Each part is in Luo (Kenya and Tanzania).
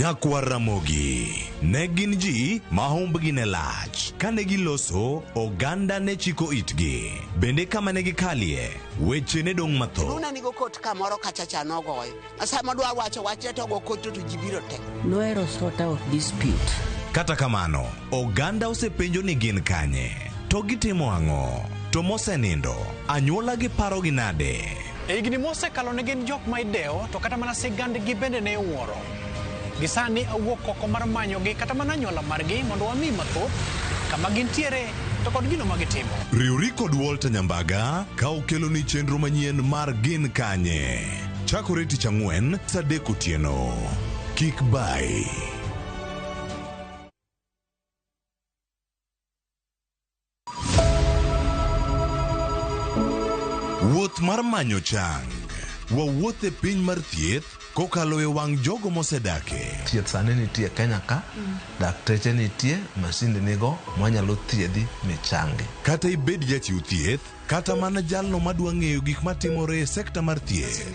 Nyakwar Ramogi ne gin ji ma humbgi ne lach. Kane giloso, oganda ne chiko itgi. Bende kama ne gikalie, weche ne dong' mathoth. Luna nigo kot kamoro kacha cha nogoyo. Sama dwa wacho wachne to go kot to ji biro te. Nohero sort out dispute. Kata kamano, oganda osepenjo ni gin kanye, to gitimo ang'o, to mosenindo, anyuola gi parogi nade? E higni mosekalo ne gin jok ma idewo to kata mana sigandgi bende ne iwuoro. Gi sani awuok oko mar manyogi kata mana anyuola margi mondo wami mathoth kama gintiere to kod gino ma gitimo. Riwri kod Walter Nyambaga ka okeloni chenro manyien mar Gin Kanye. Chakore tich ang'wen saa adek otieno. Kik bayi. Wuoth mar manyo chang. Wawuoth e piny mar thieth kokalo e wang' jogo mosedake. Thieth sani nitie Kenya ka, dakteche nitie, masinde nigo mwanyalo thiedhi michangi. Kata ibed jachiw thieth, kata mana jalno madwa ng'eyo gik matimore e sekta mar thieth.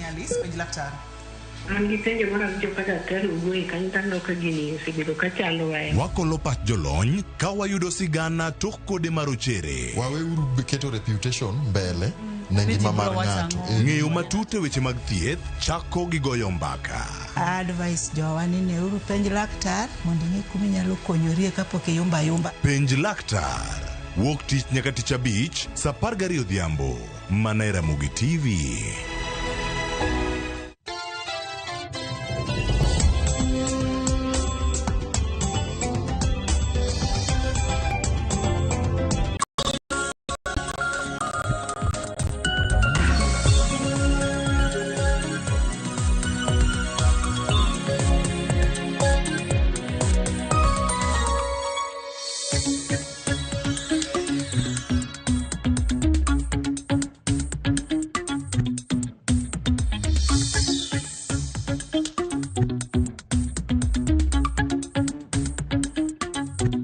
An gi penjo moro awinjo ka daktari owuoye kanyo to aneno ka gini osebedo ka chandowa e Wakolo pach jolony ka wayudo sigana tok kode marochere. Waweuru keto reputation mbele ne ngima mar ng'ato. Ng'eyo matut e weche mag thieth chako gi goyo mbaka. Advice jowa ni neuru penj laktar mondo ing'e kuma inyalo konyorie kapok iyumba ayumba. Penj laktar. Wuok tich nyaka tich abich saa 12 odhiambo mana e Ramogi TV.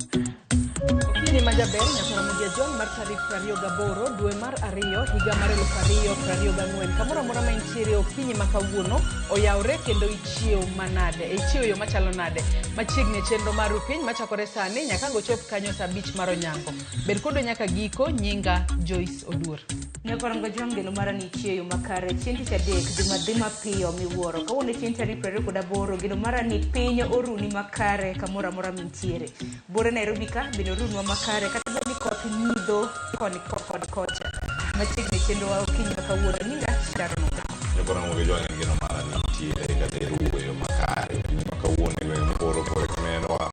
Okinyi ma jaber nyaka Ramogi Ajwang' mar tarik 28 dwe mar ariyo higa mar 2024. Kamoro amora ma intiere okinyi ma kawuono oyawre kendo ichiew manade. Ichiew yo machalo nade? Machiegni e chenro mar Rupiny machakore sani nyaka ang' ochop kanyo saa abich mar onyango. Bed kodwa nyaka giko, nyinga Joyce Oduor. Nyakorango Jwang' geno mara ni ichieyo makare chieng' tich adek juma dhi mapiyo miwuoro. Kawuono chieng' tarik 28 geno mara ni piny oruni makare kamoro amora mintiere. Buore Nairobi ka bende orunwa makare kata bed ni koth nyidho koni kod kocha. Machiegni chenro wa okinyi ma kawuono nyinga Sharon Ogamo. Nyakorango Jwang' en geno mara ni nitiere kata iruwe yo makare. Okinyi ma kawuono e gwenge mopogore opogore kinenowa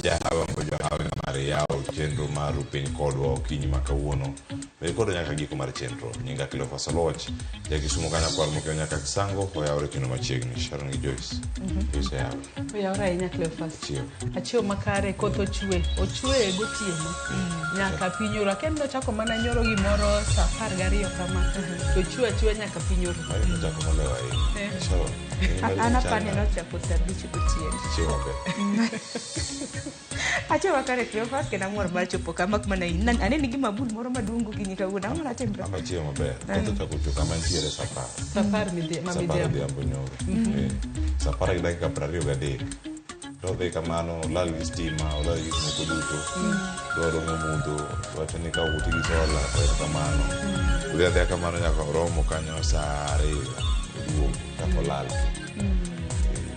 Jahawi Wambo Jahawi ng'ama riyawo chenro mar Rupiny kodwa okinyi ma kawuono. Bed kodwa nyaka giko mar chenro. Nyinga Cleophas Oluoch, ja Kisumu ka nyakwar Mokeo nyaka Kisango, oyawore kendo machiegni. Sharon gi Joyce. Joyce oyawe. Oyawore ahinya Cleophas. Achiew. Achiew makare koth ochwe, ochwe gotieno nyaka piny oru. Akia ni nochako mana nyoro gimoro saa 12 kama to ochwe achweya nyaka piny oru. Mari nochako molewo ahinya. Sharon. An apani nochako saa abich gotieno. Chiemo maber. Achiew makare Cleophas kendo amor mar chopo ka mak mana in. Aneni gi mabul moro maduong' gokinyi kawuono. Ang'o matimre? Amba chiemo maber. Koth ochako chwe kama ntiere saa apar. Saa apar ma Saa apar midhiambo. odhiambo nyoro. Saa apar gi dakika 23. To odhi kamano, olal gi stima, olal gi gik moko duto. Dwaro mudho, wacho ni ka oti gi sola to en kamano. Odhi adhiya kamano nyaka oromo kanyo saa ariyo. Oduogo, chako lal.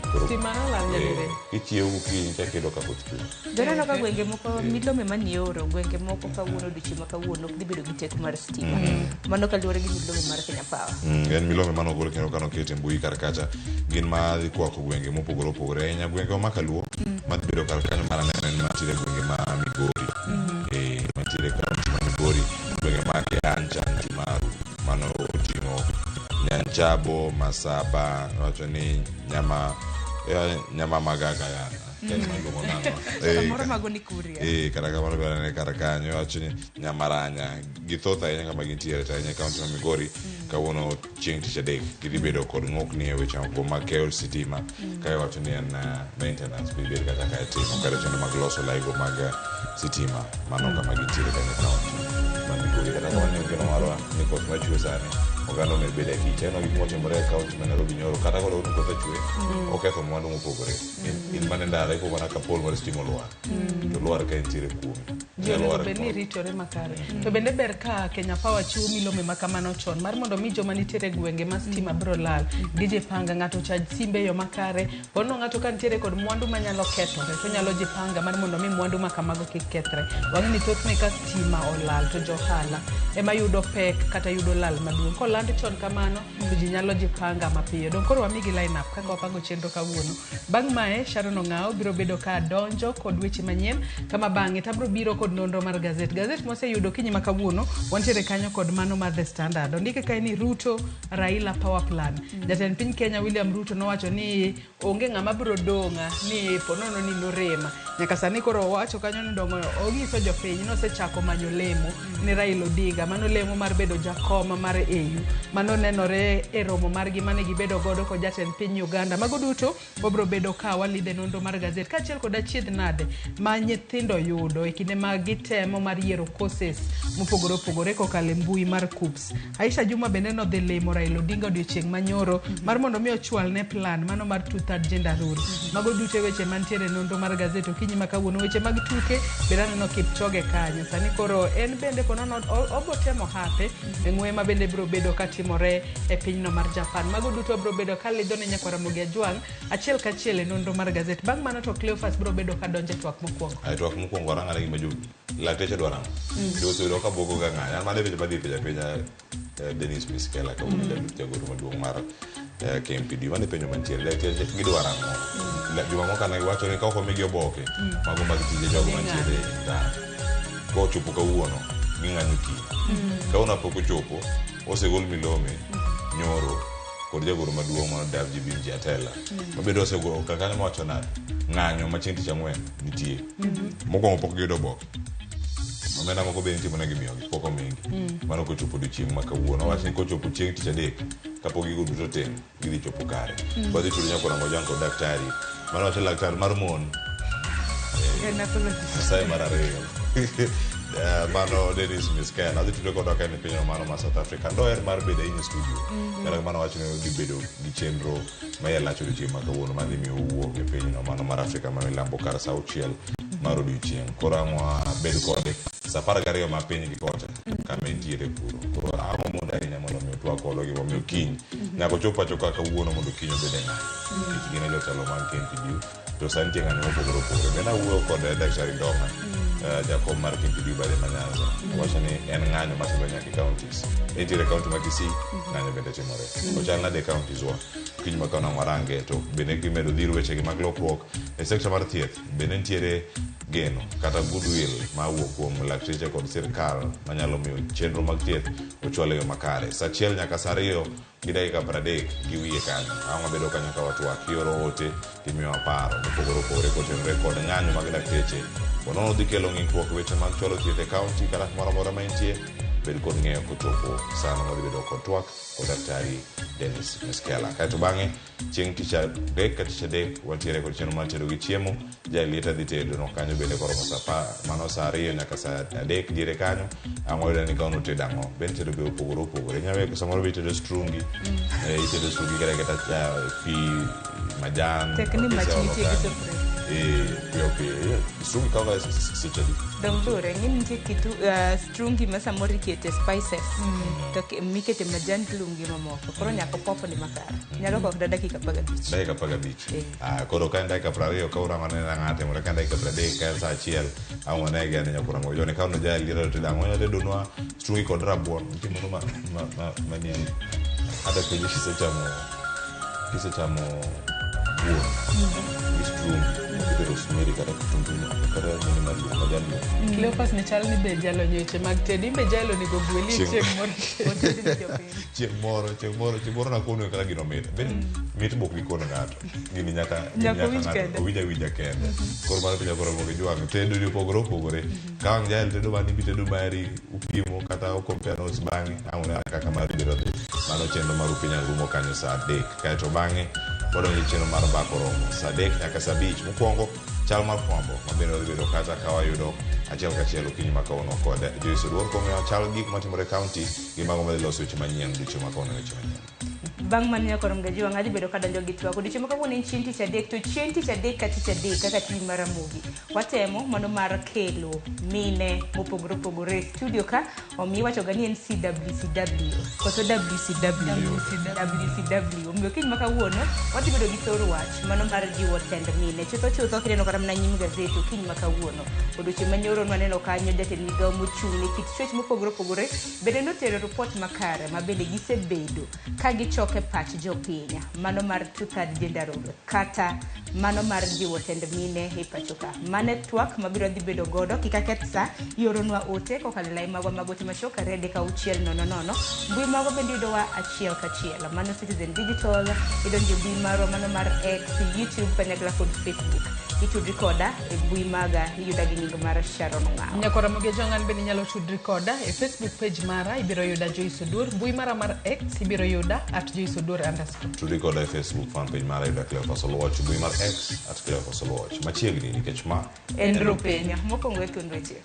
Koro- Stima nolal nyadiriyo. Kichiew gokinyi chak iyudo ka koth chwe. Be aneno ka gwenge moko milome manioro gwenge moko kawuono odiochieng' ma kawuono ok dhi bedo gi teko mar stima. Mano kaluwore gi milome mar Kenya Power. En milome mane ogol kendo kane oket e mbui kar kacha gin ma dhi kwako gwenge mopogore opogore ahinya gwenge ma kaluo madhi bedo kar kanyo mar aneno en mantiere e gwenge ma Migori mantiere e kaunti ma Migori gwenge ma Kehancha Ntimaru mano oting'o Nyanchabo Masaba wacho ni nyama nyama magaga yana Kenya maluongo nang'o Samoro mago ni Kuria. Kata kamano be anene kar kanyo wacho ni Nyamaranya githoth ahinya kama gintiere to ahinya e kaunti ma Migori kawuono chieng' tich adek gidhi bedo kod ng'okni e weche moko mag keyo sitima ka iwacho ni en maintenance be ibed kata ka itimo kata chenro mag loso laigo mag sitima mano kama gintiere kanyo e kaunti ma Migori kata kamano geno marwa ni koth machwe sani. Oganda onego bed akich. Aneno gik motimore e kaunti ma Nairobi nyoro kata kod koth ochwe oketho mwandu mopogore. In mana e ndara ipo mana ka pol mar stima olwar. To olwar ka entiere kuomi. Ji Nyalo onego war bed ni kumoro. ritore makare. To bende ber ka Kenya Power chiwo milome ma kamano chon mar mondo mi joma nitiere e gwenge ma stima biro lal gijipanga ng'ato chaj simbe e yo makare pono ng'ato ka nitiere kod mwandu manyalo kethore to onyalo jipanga mar mondo mi mwandu ma kamago kik kethre. Wang'e ni thothne ka stima olal to johala ema yudo pek kata yudo lal maduong'. Koland chon kamano to ji nyalo jipanga mapiyo. Dong' koro wamigi line up kaka wapango chenro kawuono. Bang' mae Sharon Ong'ao biro bedo ka donjo kod weche manyien kama bang'e to abiro biro kod nonro mar gazet. Gazet mwaseyudo okinyi ma kawuono wantiere kanyo kod mano mar The Standard. Ondike kae ni Ruto Raila Power Plan. Jatend piny Kenya William Ruto nowacho ni onge ng'ama biro dong'a ni ponono ni norema. Nyaka sani koro owacho kanyo ni dongo onyiso jopiny nosechako manyo lemo ne Raila Odinga. Mano lemo mar bedo jakom mar AU. Mano nenore e romo margi mane gibedo godo kod jatend piny Uganda. Mago duto wabiro bedo ka walidhe nonro mar gazet kaachiel kod achiedh nade ma nyithindo yudo e kinde ma gitemo mar yiero courses mopogore opogore kokalo e mbui mar KUCCPS. Aisha Juma bende nodhi limo Raila Odinga odiochieng' manyoro mar mondo mi ochwalne plan mano mar two-third gender rule. Mago duto e weche mantiere e nonro mar gazet okinyi ma kawuono. Weche mag tuke bende aneno Kipchoge kanyo. Sani koro en bende ponono obo temo hape e ng'we ma bende biro bedo katimore e pinyno mar Japan. Mago duto biro bedo ka lidho ne nyakwar Ramogi Ajwang' achiel kachiel e nonro mar gazet. Bang' mano to Cleophas biro bedo ka donjo e twak mokwongo. Ai twak mokwongo warang ane gima jo lakteche dwaro ang'o. Jo oseyudo ka buogo ga ng'anyo. An mano e penjo madhi penjo apenja Dennis Miskela kawuono jagoro maduong' mar KMPDU. Mano e penjo mantiere. Lakteche gidwaro ang'o? Juma mokalo ne giwacho ni ka ok omigi oboke mago mag tije jogo mantiere e ndara. Kochopo kawuono ging'anyo kiny. Kawuono pok ochopo osegol milome nyoro kod jagoro maduong' mar Davji Bimji Atela. Mabende osegolo kanyo mowacho nade ng'anyo ma chieng' tich ang'wen nitie. Mokwongo pok giyudo oboke. Omenda moko be nitie mane gimiyogi pok omigi. Mano kochopo odiochieng' ma kawuono. Owach ni kochopo chieng' tich adek kapok gigo duto otim gidhi chopo kare. Wadhi tudo nyaka Ramogi kod daktari. Mano wacho laktar mar mon. Nyasaye mar ariyo. Mano Dennis Miskela. Adhi tudo kodwa ka en e pinyno mano ma South Africa. Doher mar bedo ahinya e studio. Kata kamano wacho ni odhi bedo gi chenro ma iye lach odiochieng' ma kawuono madhi miyo owuok e pinyno mano mar Afrika ma milambo kar sa 6 mar odiochieng'. Koro ang' wabed kode sa 12 ma piny gi kocha kama entiere kuro. Koro ang' wamondo ahinya mondo mi otwak kodwa gimomiyo kiny nyaka ochop pacho ka kawuono mondo kiny obed e ng'anyo. Nikech gin e jotelo mag KMPDU to sani nitie ng'anyo mopogore opogore. Bende awuoyo kod Daktari Ndong'a jakom mar KMPDU bade ma Nyanza. Owacho ni en ng'anyo matimore nyaka e counties. Nitiere county ma Kisii, ng'anyo bende timore. Ochal nade e counties wa? Kiny ma kawuono warange to bende gimedo dhiro wechegi mag lokruok e sekta mar thieth. Bende nitiere geno kata goodwill ma wuok kuom lakteche kod sirkal manyalo miyo chenro mag thieth ochwal e yo makare. Sa 1 nyaka sa 2 gi dakika 30 gi wiye kanyo. Ang' wabedo kanyo ka watwak ioro ote timiyowa paro mopogore opogore kotenore kod ng'anyo mag lakteche. Ponono dhi kelo ng'ikruok weche mag chwalo thieth e kaunti kata kumoro amora ma entie. Bed kod ng'eyo kochopo sano madhi bedo kod twak kod Daktari Dennis Miskela. Kaeto bang'e chieng' tich adek ka tich adek wantiere kod chenro mar tedo gi chiemo. Jalieta dhi tedo no kanyo bende koromo sa mano sa 2 nyaka sa 3 diere kanyo. Ang' wayudo ni kawuono tedo ang'o. Bende tedo be opogore opogore. Inyalo samoro be itedo strungi. Itedo strungi kata pi majan. Tek ni mach nitie gi sufuria. Piyo piyo. Strungi kawo ga seche adi? Dong luwore, ing'e ni nitie kitu strungi ma samoro ikete spices to mikete majan lum gi mamoko. Koro nyaka popni makare. Nyalo kawo kata dakika 15. Dakika 15. Koro ka en dakika 20 ka urango anena ng'a timore ka en dakika 30 ka en sa 1 ang' wane gi ane nyakura mogo. Joni ka ono jali to tedo ang'o onyalo tedonwa strungi kod rabuon. Nitie moro ma manie hata penjo kisechamo kuon gi strungi okete rosemary kata kitungu kata nini mar lum majan lum. Cleophas ne chal ni be jalony e weche mag tedo. In be jalo onego gweli chieng' moro. Chieng' moro nakono kaka gino mit. Bende mit bok gikon ng'ato. Gini nyaka Nyaka owinj kende. Owinj awinja kende. Koro mano penjo koro mondo ijwang'. Tedo ni opogore opogore. Ka ang' jael tedo mani bi tedo mari upimo kata u compare notes bang'e ang' uneno kaka mari biro dhi. Mano chenro mar Upinyal rumo kanyo sa 3. Kaeto bang'e wadonjo e chenro mar mbaka oromo sa 3 nyaka sa 5. Mokwongo Chal mar fwambo ma bende wadhi bedo kacha ka wayudo achiel kachiel okinyi ma kawuono kod Joyce Oduor kuom miyowa chal gik matimore e kaunti gi mago madhi loso weche manyien odiochieng' ma kawuono e weche manyien. Bang' mano nyaka rom gajiwa ng'adhi bedo kadonjo gi twak. Odiochieng' ma kawuono en chieng' tich adek to chieng' tich adek ka tich adek kaka TV mar Ramogi watemo mano mar kelo mine mopogore opogore e studio ka omiyo iwachoga ni en CWCW koso WCW WCW. Omiyo kiny ma kawuono wadhi bedo gi thor wach mano mar jiwo tend mine chutho chutho kineno kata mana nyim gazet okinyi ma kawuono. Odiochieng' manyoro nwaneno kanyo jatend migawo mochung' ne kit chwech mopogore opogore bende notero ripot makare ma bende gisebedo ka gichoke pach jopiny mano mar two-third gender rule kata mano mar jiwo tend mine e pacho ka. Mano e twak mabiro dhi bedo godo kik aketh sa ioronwa ote kokalo e lai magwa mag ote machuok 2 3 6 0 0. Mbui magwa bende yudowa achiel kachiel mano Citizen Digital idonjo e mbui marwa mano mar X, YouTube kanyakla kod Facebook. Itudri koda e mbui maga iyuda gi nying mar Sharon Ong'awo. Nyakora Ramogi Ajwang' an bende inyalo tudri koda e Facebook page mara ibiro yuda Joyce Oduor, mbui mara mar X ibiro yuda at Joyce Oduor underscore. Tudri koda e Facebook fan page mara yuda Cleophas Oluoch, mbui mar X at Cleophas Oluoch. Machiegni nikech ma En rupenya mokwongo e thuond weche.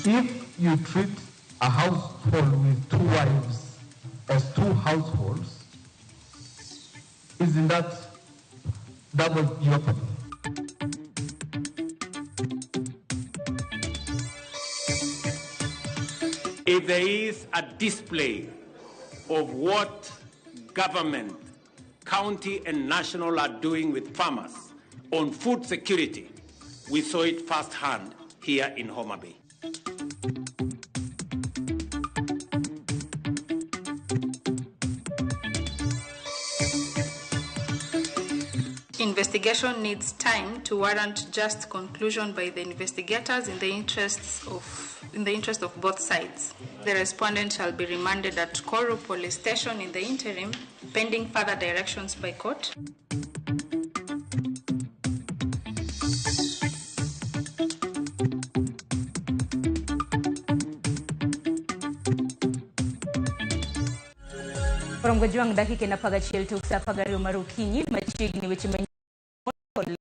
If you treat a household with two wives as two households, isn't that double jeopardy? If there is a display of what government, county and national are doing with farmers on food security, we saw it firsthand here in Homa Bay. Investigation needs time to warrant just conclusion by the investigators in the interests of both sides. The respondent shall be remanded at Koru Police Station in the interim, pending further directions by court. Romgo jwang' dakika en 11 tok sa 12 mar okinyi machiegni weche manyien kod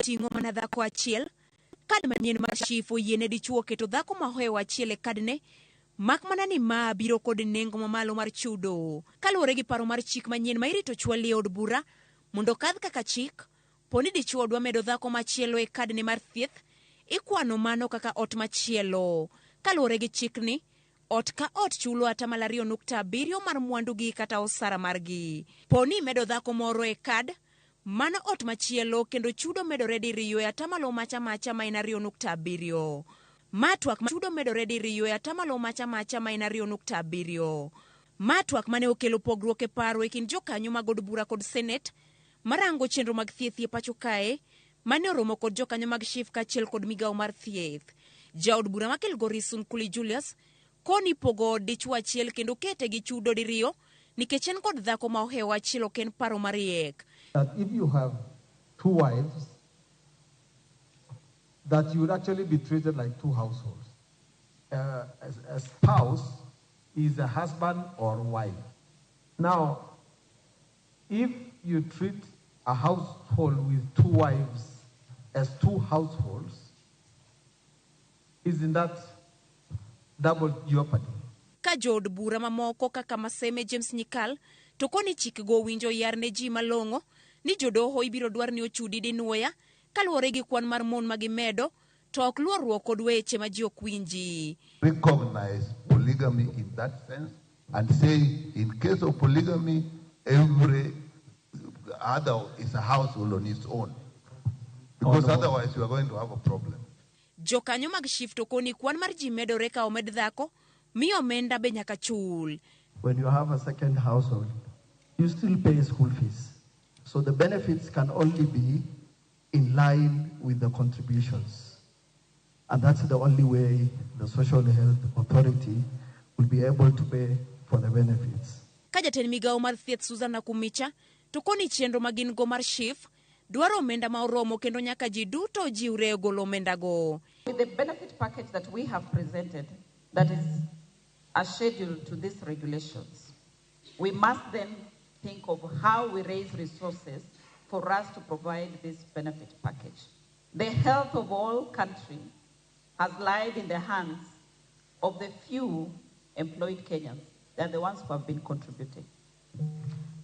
ting'o mana dhako achiel. Kad manyien mar SHIF oyiene dichuo keto dhako ma ohewo achiel e kadne, mak mana ni ma biro kod nengo mamalo mar chudo. Kaluwore gi paro mar chik manyien ma irito chwali e od bura mondo okadh kaka chik, po ni dichuo dwa medo dhako machielo e kadne mar thieth, ikwano mano kaka ot machielo. Kaluwore gi chikni, ot ka ot chulo 2.7% mar mwandugi kata osara margi. Po ni imedo dhako moro e kad, mano ot machielo kendo chudo medore diriyo e atamalo macha macha ma en 2.7. Ma twak chudo medore diriyo e atamalo macha macha ma en 2.7. Ma twak mane okelo pogruok e paro e kind jokanyo mag od bura kod senet marango chenro mag thieth e pacho kae mane oromo kod jokanyo mag SHIF kaachiel kod migawo mar thieth. Jaod bura ma Kilgoris Sunkuli Julius koni pogo od dichuo achiel kendo kete gi chudo diriyo nikech en kod dhako ma ohewo achiel ok en paro mariek. That if you have two wives, that you would actually be treated like two households. A spouse is a husband or wife. Now, if you treat a household with two wives as two households, isn't that double jeopardy? Ka jood bura mamoko kaka Maseme James Nyikal to koni chikgo winjo yar ne ji malong'o ni jodoho ibiro dwar ni ochudi dinuoya kaluwore gi kwan mar mon ma gimedo to ok luorruok kod weche ma ji ok winji. Recognize polygamy in that sense and say in case of polygamy every other is a household on its own, because otherwise you are going to have a problem. Jokanyo mag SHIF to koni kwan mar ji medore ka omed dhako mi omenda be nyaka chul. When you have a second household, you still pay school fees. So the benefits can only be in line with the contributions. And that's the only way the Social Health Authority will be able to pay for the benefits. Ka jatend migawo mar thieth Susan Nakhumicha to koni chenro ma gin go mar SHIF dwaro omenda ma oromo kendo nyaka ji duto jiwre e golo omendago. With the benefit package that we have presented, that is a schedule to these regulations, We must then think of how we raise resources for us to provide this benefit package. The health of all country has lied in the hands of the few employed Kenyans. They are the ones who have been contributing.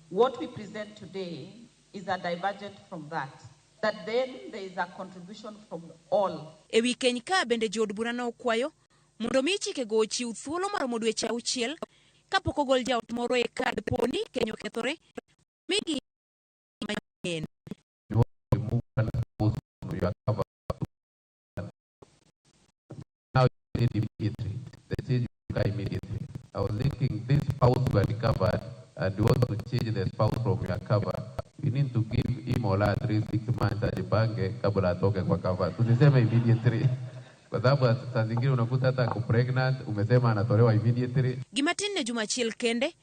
What we present today is a divergent from that. That then there is a contribution from all. E wi keny ka bende jood bura nokwayo mondo mi chikego ochiw thuolo maromo dweche auchiel kapok ogol jaot moro e kad poni keny okethore migi manyien. You want to remove one spouse from your cover. Now you said immediately. They change you immediately. I was thinking this spouse were recovered and you want to change the spouse from your cover. You need to give him or her at least 6 months ajipange kabla atoke kwa cover. Tusiseme immediately. Kwa sababu saa zingine unakuta hata ako pregnant, umesema anatolewa immediately. Gima tin ne juma achiel kende,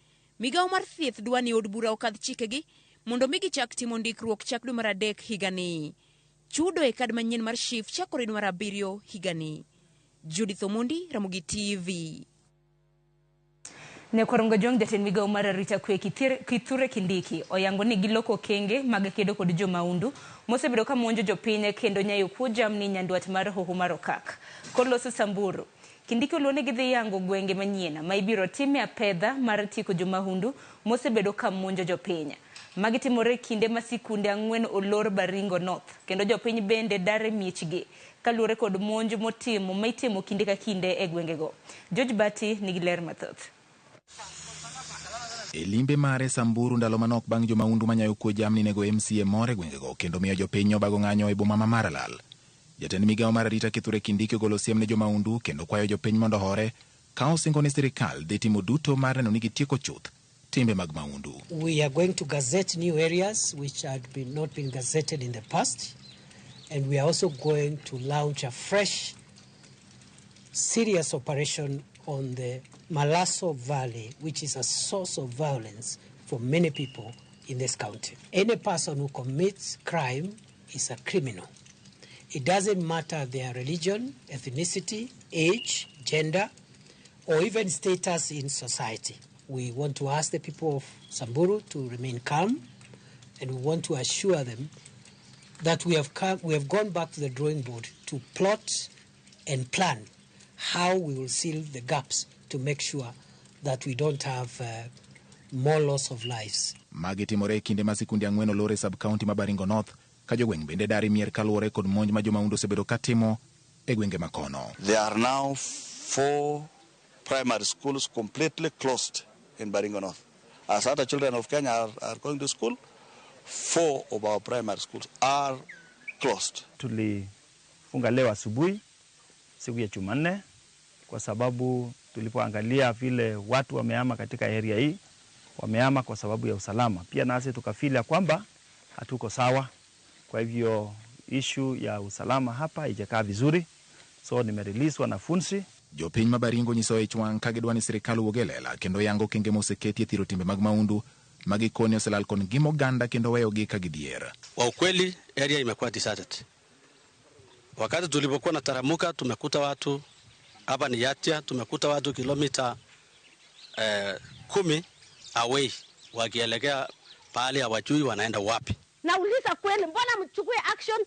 migawo mar thieth dwa ni od bura okadh chikegi mondo mi gichak timo ndikruok chak dwe mar adek higani. Chudo e kad manyien mar SHIF chakore dwe mar abiriyo higani. Judith Omondi, Ramogi TV. Nyakwar Jong jatend migawo mar arita kwe Kithure Kindiki oyango ni giloko okenge mag kedo kod jomahundu mosebedo ka monjo jopiny kendo nyayo kuo jamni nyandwat mar hoho mar Okak. Koloso Samburu, Kindiki oluo ni gidhi yango gwenge manyien ma ibiro time apedha mar tieko jomahundu mosebedo ka monjo jopiny. Magi timore kinde ma sikunde ang'wen olor Baringo North kendo jopiny bende dar e miechgi kaluwore kod monj motimo ma itimo kinde ka kinde e gwengego. George Bati nigi ler mathoth. E limbe mare Samburu ndalo manok bang' jomahundu manyayo kuo jamni nego MCA moro e gwengego kendo miyo jopiny obago ng'anyo e boma ma Maralal. Jatend migawo mar arita Kithure Kindiki ogolo siem ne jomahundu kendo kwayo jopiny mondo ohore ka osingo ni sirikal dhi timo duto mar neno ni gitieko chuth timbe mag mahundu. We are going to gazette new areas which had not been gazetted in the past, and we are also going to launch a fresh, serious operation on the Malaso Valley, which is a source of violence for many people in this county. Any person who commits crime is a criminal. It doesn't matter their religion, ethnicity, age, gender, or even status in society. We want to ask the people of Samburu to remain calm, and we want to assure them that we have gone back to the drawing board to plot and plan how we will seal the gaps to make sure that we don't have more loss of lives. Magi timore e kinde ma sikunde ang'wen olor e sub-county ma Baringo North ka jogweng' bende dar e mier kaluwore kod monj ma jomahundu osebedo ka timo e gwenge makono. There are now four primary schools completely closed in Baringo North. As other children of Kenya are going to school, four of our primary schools are closed. Tulifunga leo asubuhi siku ya Jumanne kwa sababu tulipoangalia vile watu wamehama katika area hii, wamehama kwa sababu ya usalama. Pia nasi tukafeel ya kwamba hatuko sawa, kwa hivyo issue ya usalama hapa haijakaa vizuri, so nimerelease wanafunzi. Jopiny ma Baringo nyiso ich wang' ka gidwa ni sirikal owuog e lela kendo yango okenge moseketi e thiro timbe mag mahundu ma gikone oselal kod ngima oganda kendo weyogi ka gidhier. Kwa ukweli area imekuwa deserted. Wakati tulipokuwa na taramuka tumekuta watu hapa ni Yatia, tumekuta watu kilomita 10 away wakielekea pahali hawajui wanaenda wapi. Nauliza kweli, mbona mchukue action?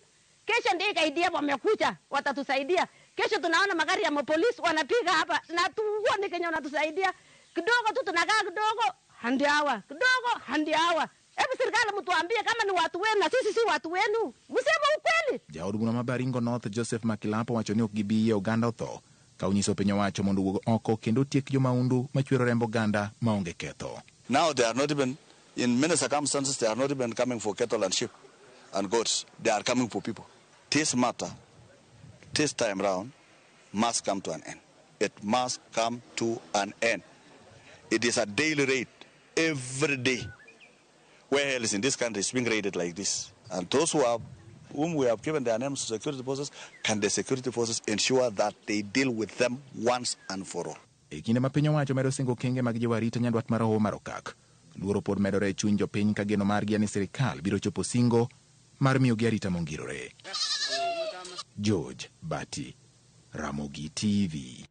Kesho ndio KDF wamekuja, watatusaidia. Kesho tunaona magari ya mapolisi wanapiga hapa na tuone Kenya wanatusaidia. Kidogo tu tunakaa kidogo, handi hawa, kidogo handi hawa. Hebu serikali mtuambie kama ni watu wenu na sisi si watu wenu. Mseme ukweli. Jaod bura ma Baringo North Joseph Makilapo wacho ni ok gibi yie oganda otho ka onyiso piny owacho mondo owuog oko kendo otiek jomahundu machwero remb oganda maonge ketho. Now they are not even, in many circumstances, they are not even coming for cattle and sheep and goats. They are coming for people. This matter, this time round, must come to an end. It must come to an end. It is a daily rate, every day. Where else in this country is being raided like this? And those whom we have given their names to security forces, can the security forces ensure that they deal with them once and for all? E kinde ma piny owacho medo singo okenge mag jiwo arita nyandwat mar Hoho mar Okak, luoro pod medore e chuny jopiny ka geno margi en ni sirikal biro chopo singo mar miyogi arita mongirore. George Bati, Ramogi TV.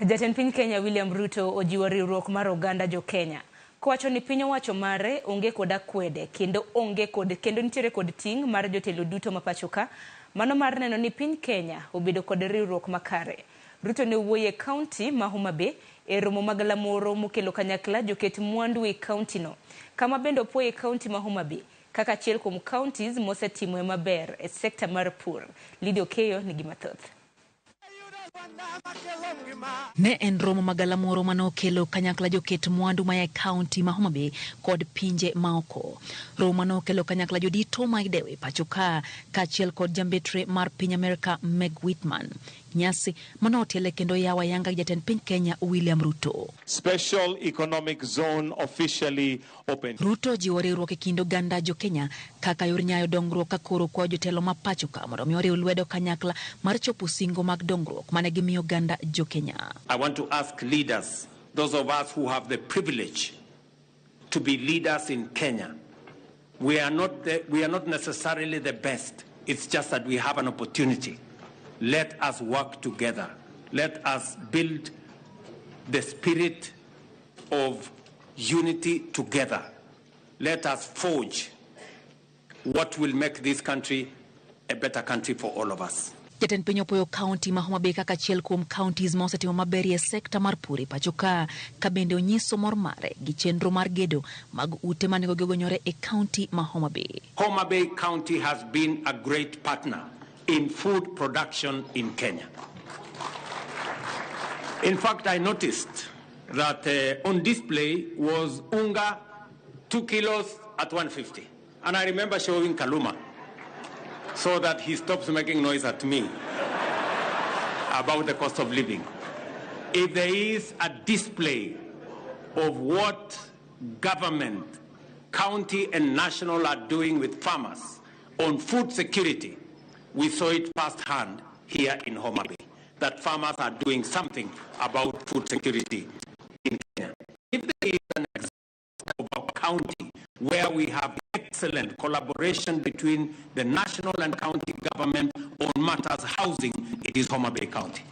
Jatend piny Kenya William Ruto ojiwo riwruok mar oganda jo Kenya. Kowacho ni piny owacho mare onge kod akwede kendo onge kod kendo nitiere kod ting' mar jotelo duto ma pacho ka mano mar neno ni piny Kenya obedo kod riwruok makare. Ruto ne owuoyo e kaunti ma Homa Bay e romo mag lamoro mokelo kanyakla joket mwandu e kaunti no. Kama bende opuoyo e kaunti ma Homa Bay kaka achiel kuom counties mosetimoe maber e sekta mar pur. Lydia Okeyo nigi mathoth. Ne en romo magalamoro manokelo kanyakla joket mwandu maya e kaunti ma Homa Bay kod pinje maoko. Romo manokelo kanyakla jodito ma idewo e pacho ka kaachiel kod jambetre mar piny Amerka Meg Whitman. Nyasi manotiele kendo yawo ayanga gi jatend piny Kenya William Ruto. Special Economic Zone officially opened. Ruto jiwo riwruok e kind oganda jo Kenya kaka yor nyayo dongruok ka koro kwayo jotelo ma pacho ka mondo mi oriw lwedo kanyakla mar chopo singo mag dongruok mane gimiyo oganda jo Kenya. I want to ask leaders, those of us who have the privilege to be leaders in Kenya, we are not necessarily the best. It's just that we have an opportunity. Let us work together. Let us build the spirit of unity together. Let us forge what will make this country a better country for all of us. Jatend piny opoyo kaunti ma Homa Bay kaka achiel kuom counties ma osetimo maber e sekta mar pur e pacho ka, ka bende onyiso mor mare gi chenro mar gedo mag ute ma nengogi ogonyore e kaunti ma Homa Bay. Homa Bay County has been a great partner in food production in Kenya. In fact, I noticed that on display was unga 2 kilos at 150. And I remember showing Kaluma so that he stops making noise at me about the cost of living. If there is a display of what government, county and national are doing with farmers on food security, we saw it firsthand here in Homa Bay, that farmers are doing something about food security in Kenya. If there is an example of a county where we have excellent collaboration between the national and county government on matters housing, it is Homa Bay County.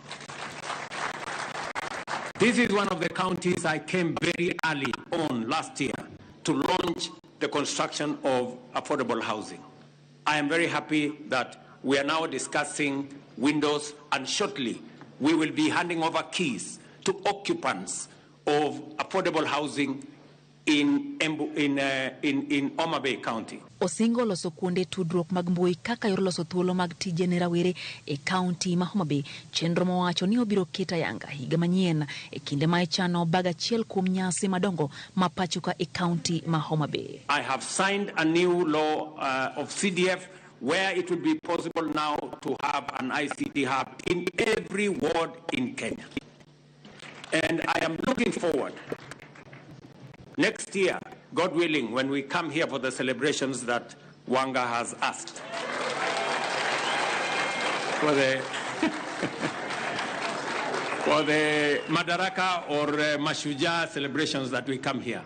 This is one of the counties I came very early on last year to launch the construction of affordable housing. I am very happy that we are now discussing windows, and shortly we will be handing over keys to occupants of affordable housing in Homa Bay County. Osingo loso kuonde tudruok mag mbui kaka yor loso thuolo mag tije ne rawere e kaunti ma Homa Bay, chenro mowacho ni obiro keto ayanga higa manyien e kinde ma ichano bag achiel kuom nyasi madongo ma pacho ka e kaunti ma Homa Bay. I have signed a new law of CDF where it will be possible now to have an ICT hub in every ward in Kenya. And I am looking forward next year, God willing, when we come here for the celebrations that Wanga has asked. For the Madaraka or Mashujaa celebrations that we come here,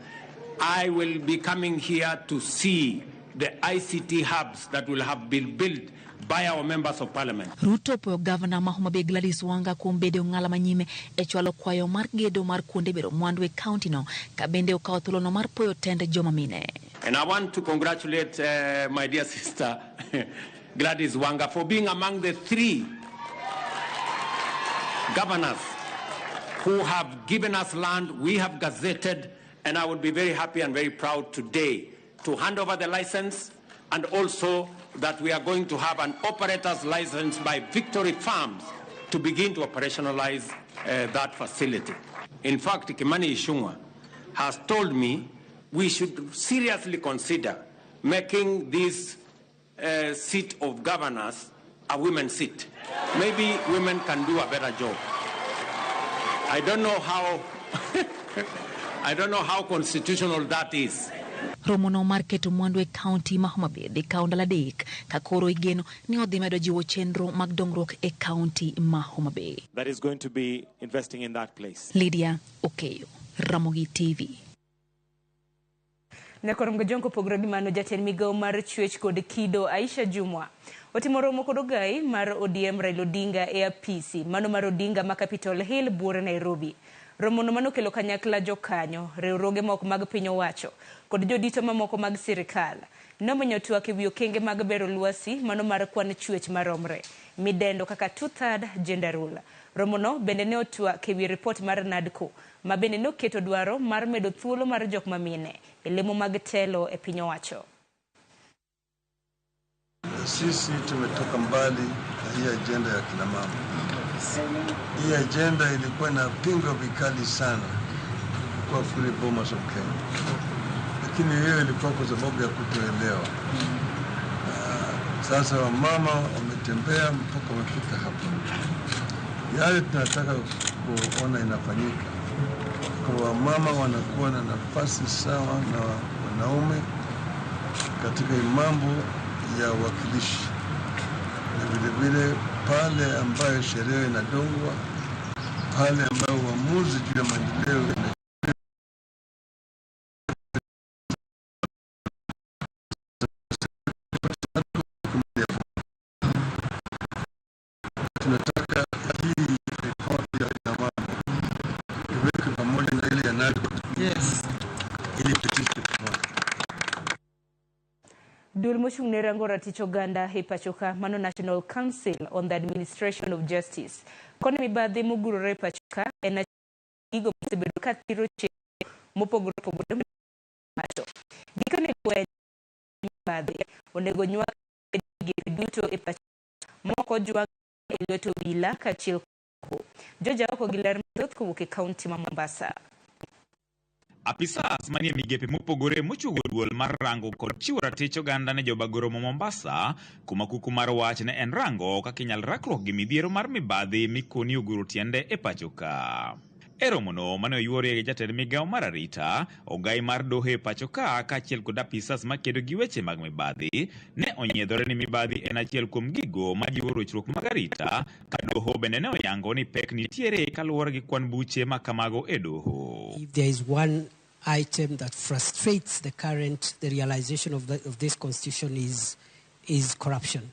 I will be coming here to see the ICT hubs that will have been built by our members of parliament. Ruto poyo gavana ma Homa Bay Gladys Wanga kuom bedo ng'ala manyime e chwalo kwayo mar gedo mar kuonde bero mwandu e kaunti no, ka bende okawo thuolono mar poyo tend joma mine. And I want to congratulate my dear sister Gladys Wanga for being among the 3 governors who have given us land we have gazetted, and I would be very happy and very proud today to hand over the license, and also that we are going to have an operator's license by Victory Farms to begin to operationalize that facility. In fact, Kimani Ichung'wah has told me we should seriously consider making this seat of governors a women's seat. Maybe women can do a better job. I don't know how, I don't know how constitutional that is. Romono mar keto mwandu e kaunti ma Homa Bay dhi kawo ndalo 3 ka koro igeno ni odhi medo jiwo chenro mag dongruok e kaunti ma Homa Bay. That is going to be investing in that place. Lydia Okeyo, Ramogi TV. Nyakorom Gajonko pogore gi mano, jatend migawo mar chwech kod kido Aisha Jumwa otimo romo kod ogai mar ODM Raila Odinga e apisi mano mar Odinga ma Capitol Hill buore Nairobi. Romono manokelo kanyakla jokanyo, riwruoge moko mag piny owacho kod jodito mamoko mag sirikal. Nomenyo twak ewi okenge mag bero lwasi mano mar kwan chwech maromre midendo kaka two-third gender rule. Romono bende ne otwak ewi ripot mar NADCO ma bende noketo dwaro mar medo thuolo mar jok mamine e lemo mag telo e piny owacho. Sisi tumetoka mbali na hii ajenda ya kina mama. Hii ajenda ilikuwa inapingwa vikali sana kwa kule Bomas of Kenya, lakini hiyo ilikuwa kwa sababu ya kutoelewa. Sasa wamama wametembea mpaka wamefika hapa. Yale tunataka kuona inafanyika kwa wamama wanakuwa na nafasi sawa na wanaume katika mambo ya uwakilishi, na vile vile pale ambayo sheria inadongwa, pale ambayo uamuzi juu ya maendeleo ina tunataka hii ripoti ya mama iwekwe pamoja na ile ya NADCO. Yes. Ili ipitishwe pamoja. Duol mochung' ne rango ratich oganda e pacho ka mano National Council on the Administration of Justice. Koni mibadhi mogurore e pacho ka en gigo mosebedo ka thiro chenro mopogore opogore macho. Gikone lweny mibadhi onego nywak e migepe duto e pacho moko jwang' e lwet obila kaachiel kod George Aoko gi ler mathoth kowuok e kaunti ma Mombasa. Apisas manie migepe mopogore mochuogo duol mar rango kod chiwo ratich oganda ne jobagoro ma Mombasa, kuma kuku mar wach ne en rango kaka inyal rakruok gi midhiero mar mibadhi mikoni oguro tiende e pacho ka. E romono mane oyuorie gi jatend migawo mar arita, ogai mar doho e pacho ka kaachiel kod apisas makedo gi weche mag mibadhi, ne onyiedhore ni mibadhi en achiel kuom gigo majiwo rochruok mag arita, ka doho bende ne oyango ni pek nitiere kaluwore gi kwan buche ma kamago e doho. If there is one item that frustrates the realization of this constitution is corruption.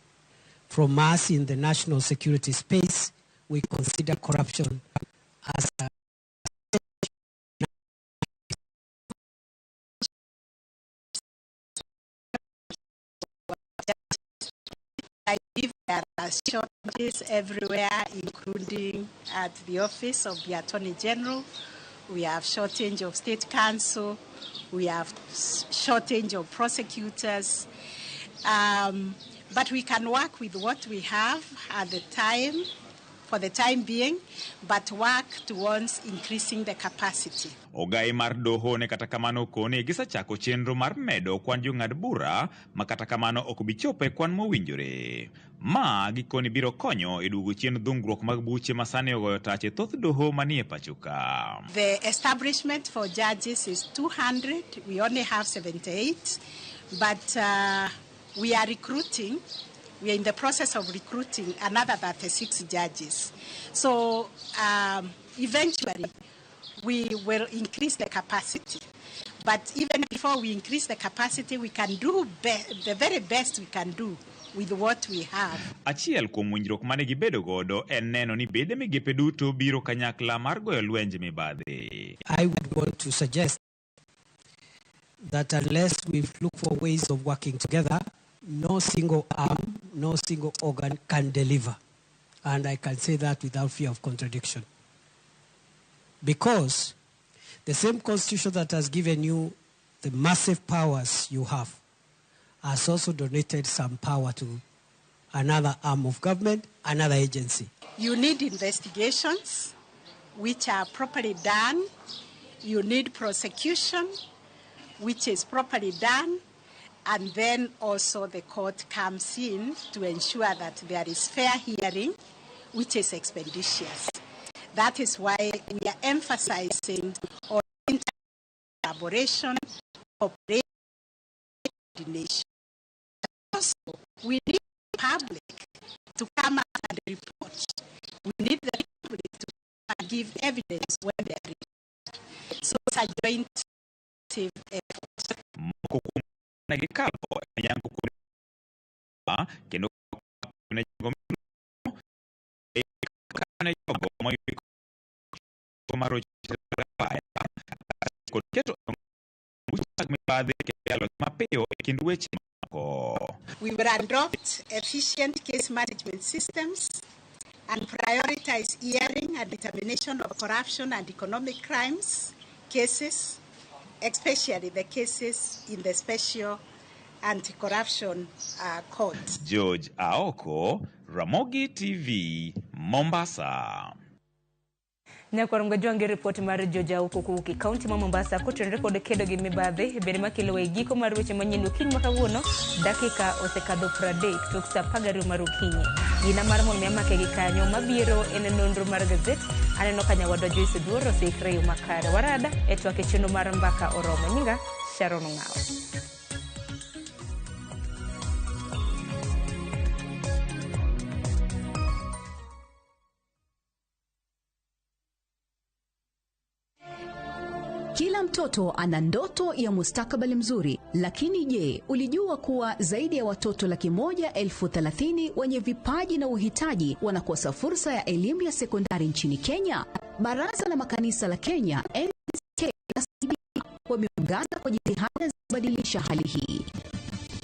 From us in the national security space, we consider corruption as a I believe there are shortages everywhere, including at the office of the Attorney General. We have shortage of state counsel. We have shortage of prosecutors. But we can work with what we have at the time, for the time being, but work towards increasing the capacity. Ogai mar doho ne kata kamano koni gisechako chenro mar medo kwan jong'ad bura ma kata kamano ok bi chopo e kwan mowinjore. Ma gikoni biro konyo e duogo chien dhungruok mag buche ma sani ogoyo tach e thoth doho manie pacho ka. The establishment for judges is 200. We only have 78, but we are recruiting. We are in the process of recruiting another 36 judges. So eventually we will increase the capacity. But even before we increase the capacity, we can do the very best we can do with what we have. Achiel kuom winjruok mane gibedo godo en neno ni bede migepe duto biro kanyakla mar goyo lwenje mibadhi. I would want to suggest that unless we look for ways of working together, no single arm, no single organ can deliver. And I can say that without fear of contradiction. Because the same constitution that has given you the massive powers you have has also donated some power to another arm of government, another agency. You need investigations which are properly done. You need prosecution which is properly done. And then also the court comes in to ensure that there is fair hearing, which is expeditious. That is why we are emphasizing on collaboration, cooperation, coordination. Also, we need the public to come out and report. We need the public to come and give evidence when they are required. So it's a joint effort. Moko kuom ne gikalo e yango kuonde kendo ne jogo ne jogo moyudo marochre. keto buche mag mibadhi kendo yalo mapiyo e kind weche mamoko. We will adopt efficient case management systems and prioritize hearing and determination of corruption and economic crimes cases, especially the cases in the Special Anti-Corruption Court. George Aoko, Ramogi TV, Mombasa. Nyakwar Mgajwangi ripot mar George Aoko kowuok e kaunti ma Mombasa kotenore kod kedo gi mibadhi bende makelo e giko mar weche manyien okinyi ma kawuono dakika osekadho 30 tok saa 12 mar okinyi. Gina mar mondo mi amake gi kanyo mabiro en nonro mar gazet. Aneno ka nyawadwa Joyce Oduor oseikre e yo makare. Warada e twak e chenro mar mbaka oromo. Nyinga Sharon Ong'awo. Kila mtoto ana ndoto ya mustakabali mzuri, lakini je, ulijua kuwa zaidi ya watoto 130,000 wenye vipaji na uhitaji wanakosa fursa ya elimu ya sekondari nchini Kenya? Baraza la Makanisa la Kenya NCK na CB wameungana kwa jitihada za kubadilisha hali hii.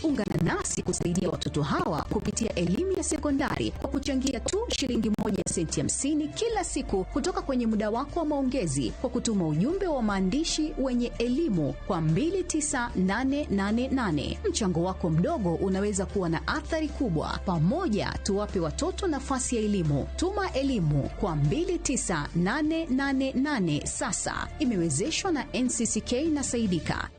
Ungana nasi kusaidia watoto hawa kupitia elimu ya sekondari kwa kuchangia tu shilingi 1.50 kila siku kutoka kwenye muda wako wa maongezi kwa kutuma ujumbe wa maandishi wenye elimu kwa 29888. Mchango wako mdogo unaweza kuwa na athari kubwa. Pamoja tuwape watoto nafasi ya elimu. Tuma elimu kwa 29888 sasa. Imewezeshwa na NCCK na Saidika.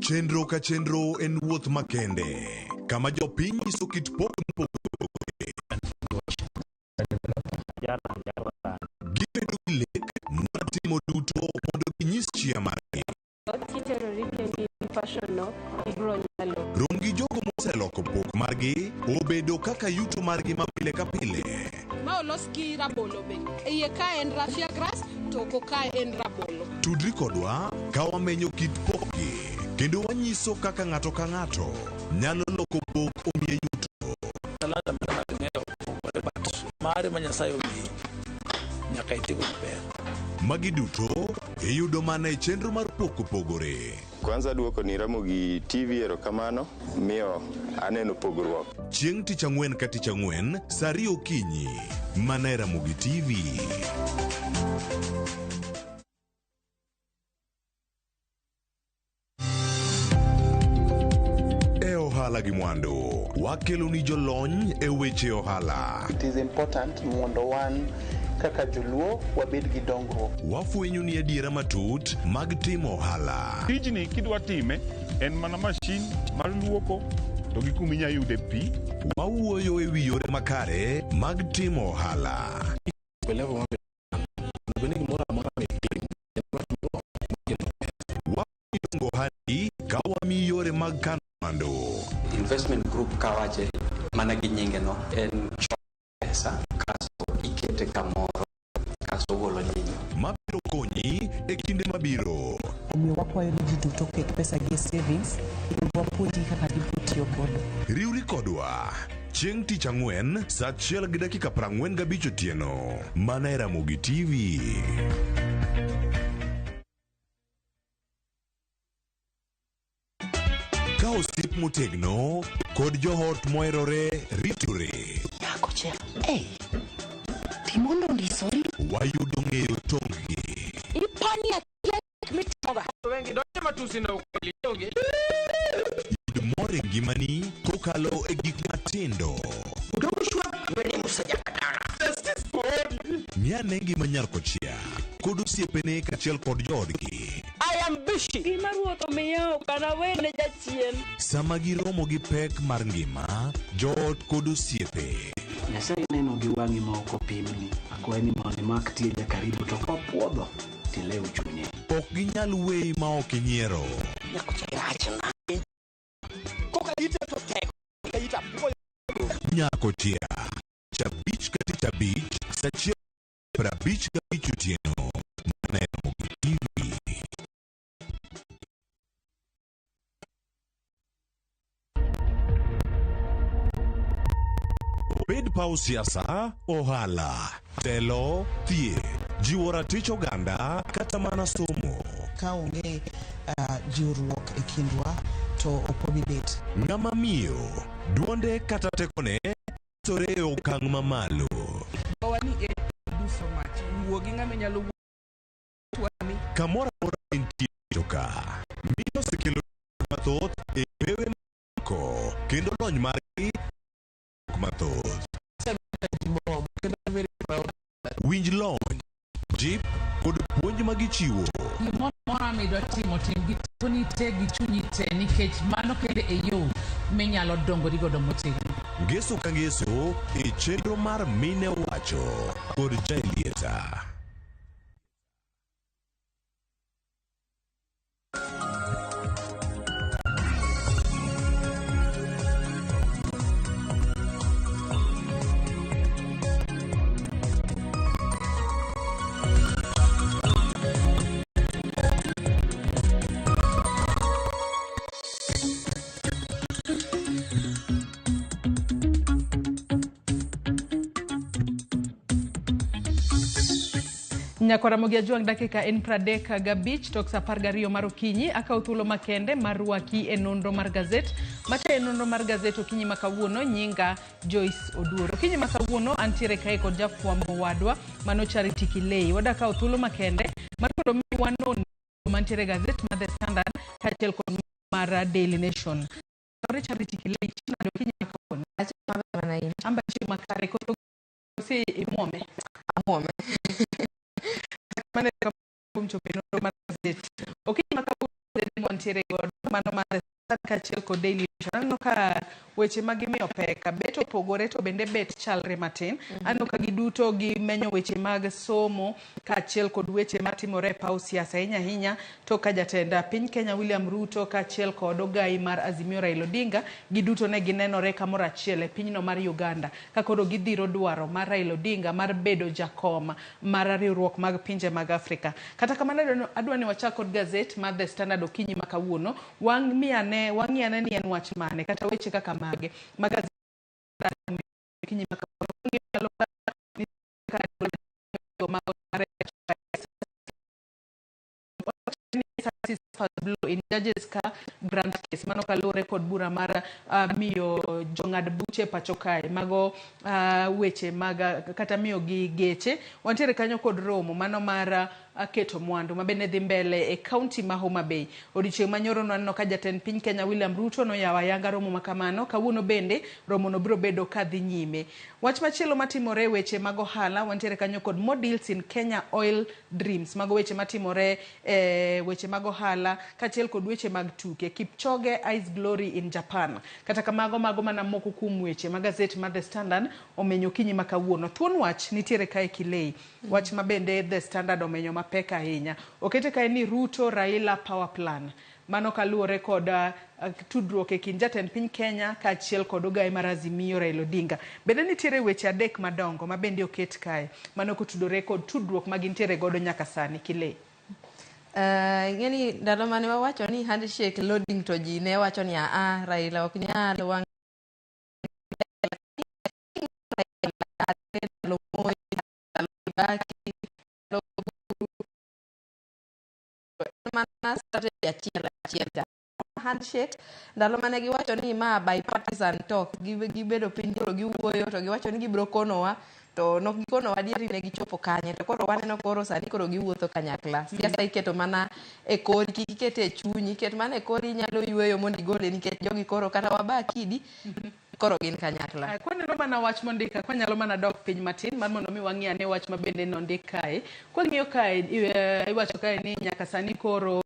Chenro ka chenro en wuoth makende kama jopiny nyiso kit pok mopogore. Gibedo gi lek mar timo duto mondo ginyis chia margi. Rom gi jogo moseloko pok margi obedo kaka yuto margi ma pile ka pile. Ma olos gi rabolo be. Iye ka en raffia grass to oko ka en rabolo. Tudri kodwa ka wamenyo kit pokgi kendo wanyiso kaka ng'ato ka ng'ato nyalo loko pok omiye yuto. Talanta ma ng'ato ng'eyo opogore, but mare ma Nyasaye omiyi nyaka itigo maber. Magi duto iyudo mana e chenro mar pok opogore. Kwanza duoko ni Ramogi TV erokamano miyo aneno pogruok. Chieng' tich ang'wen ka tich ang'wen saa 2 okinyi mana e Ramogi TV. E ohala gi mwandu wakelo ni jolony e weche ohala. It is important mondo wan kaka joluo wabed gi dongruok. Wafwenyo ni adiera matut mag timo ohala. Tijni kidwa time en mana mashin mar luoko to gi kuma inya yude pi. Wawuoyo e wi yore makare mag timo ohala. Wadongo ohandi ka wamiyi yore mag kano mwandu. Investment group kawache mana gi nyinge no en choko pesa kasto ikete kamoro kasto ogolo nyinyo. Mabiro konyi e kinde mabiro. Omiyo wakwayo ni ji duto oket pesa gi e savings kendo wapuonjgi kaka gibiro tiyo godo. Riwri kodwa chieng' tich ang'wen saa 1:45 otieno mana e Ramogi TV. Ka osiep motegno kod joot moherore ritore. Nyakocha, ei, timondo ndisori. Wayudo ng'eyo tong'gi. Ipani akia mitimoga. Wengi donje matusi na ukweli. Yud mor e ngimani kokalo e gik matindo. Ng'i ane ngima nyar kochia kod osiepene kaachiel kod joodgi. I am busy. Gima ruoth omiya ok anawene jachien. Sama giromo gi pek mar ngima, joot kod osiepe. Nyasaye neno gi wang'i ma ok opimni. Akwayi ni mondo imak tienda karibu to kopuodho tilew chunye. Ok ginyal weyi ma ok inyiero. Nyakochia, tich abich ka tich abich, saa 1:55 otieno, mana e Ramogi TV. Obed paw siasa, ohala, telo, thieth, jiwo ratich oganda kata mana somo. Ka onge jiwruok e kindwa to ok wabi bet. Ng'ama miyo, duonde kata tekone sore e okang' mamalo. Gowa ni e do so much. Wuo gi ng'ama inyalo wuo. Kamoro amora entie ka. Miyo osekelo mathoth e pewe moko kendo lony margi mathoth. Winj lony, jip kod puonj magichiwo. Gimoro amora midwa timo, tim gi tekoni te gi chunyi te, nikech mano kende e yo minyalo dongori godo motegno. Ngeso ka ngeso e chenro mar Mine Wacho kod Jaelieta. Nyakwara Ramogi Ajwang', dakika en 35 tok sa 12 mar okinyi. Akawo thuolo makende mar rwaki e nonro mar gazet. Matayo nonro mar gazet okinyi ma kawuono nyinga Joyce Oduor. Okinyi ma kawuono antiere kae kod jafwambo wadwa mano Charity Kilei. Wada kawo thuolo makende mar mondo mi wanon mantiere e gazet mar The Standard kaachiel kod mar Daily Nation. Charity Kilei, chieng' nade okinyi ma kawuono? Amba chieng' makare koso imuome? Amuome. Mane kuom chopo e nonro mar gazet. Okinyi ma kawuono wantiere godo mano mar The Standard kaachiel kod Daily Nation. Aneno ka weche ma gimiyo pek bet opogore to bende bet chalre matin. Aneno ka giduto gimenyo weche mag somo kaachiel kod weche matimore e paw siasa ahinya ahinya to ka jatend piny Kenya William Ruto kaachiel kod ogai mar Azimio Raila Odinga giduto ne ginenore kamoro achiel e pinyno mar Uganda ka koro gidhiro dwaro mar Raila Odinga mar bedo jakom mar riwruok mag pinje mag Afrika. Kata kamano adwa ni wachak kod gazet mar The Standard okinyi ma kawuono. Wang'i ane ni en wach mane kata weche kaka mage ma gazet okinyi ma kawuono. Blow in judges ka grant case mano kaluwore kod bura mar miyo jong'ad buche pacho kae mago weche mag kata miyo gi geche. Wantiere kanyo kod romo mano mar keto mwandu ma bende dhi mbele e kaunti ma Homa Bay. Odiochieng' manyoro nwaneno ka jatend piny Kenya William Ruto noyawo ayanga romo ma kamano. Kawuono bende romo no biro bedo ka dhi nyime. Wach machielo matimore e weche mag ohala, wantiere kanyo kod more deals in Kenya Oil Dreams. Mago weche matimore e weche mag ohala kaachiel kod weche mag tuke. Kipchoge Ice Glory in Japan. Kata kamago mago mana moko kuom weche ma gazet mar The Standard omenyo okinyi ma kawuono. Thuon wach nitiere kae Kilei. Wach ma bende The Standard omenyo mapek ahinya. Okete kae ni Ruto Raila Power Plan. Mano kaluwore kod tudruok e kind jatend piny Kenya kaachiel kod ogai mar Azimio Raila Odinga. Bende nitiere weche adek madongo ma bende oket kae. Mano kotudore kod tudruok ma gintiere godo nyaka sani Kilei. Ing'eni ndalo mane wawacho ni handshake loading to ji ne wacho ni aa Raila ok nyal wang' ndalo Moi, ndalo Kibaki, ndalo Uhuru. En mana strategy achiel achiel cha. Handshake ndalo mane giwacho ni ma bipartisan talk, gibedo piny koro giwuoyo to giwacho ni gibiro konowa to nok gikonowa adieri ne gichopo kanye to koro waneno koro sani koro giwuotho kanyakla. Siasa iketo mana e kori, kik ikete e chunyi, iket mana e kori inyalo yweyo mondo igole nikech jogi koro kata waba kidi koro gin kanyakla. Kwaneno mana wach mondika, kwanyalo mana dok piny matin mar mondo mi wang'i ane wach ma bende nondik kae. Kwang'iyo kae, iwacho kae ni nyaka sani koro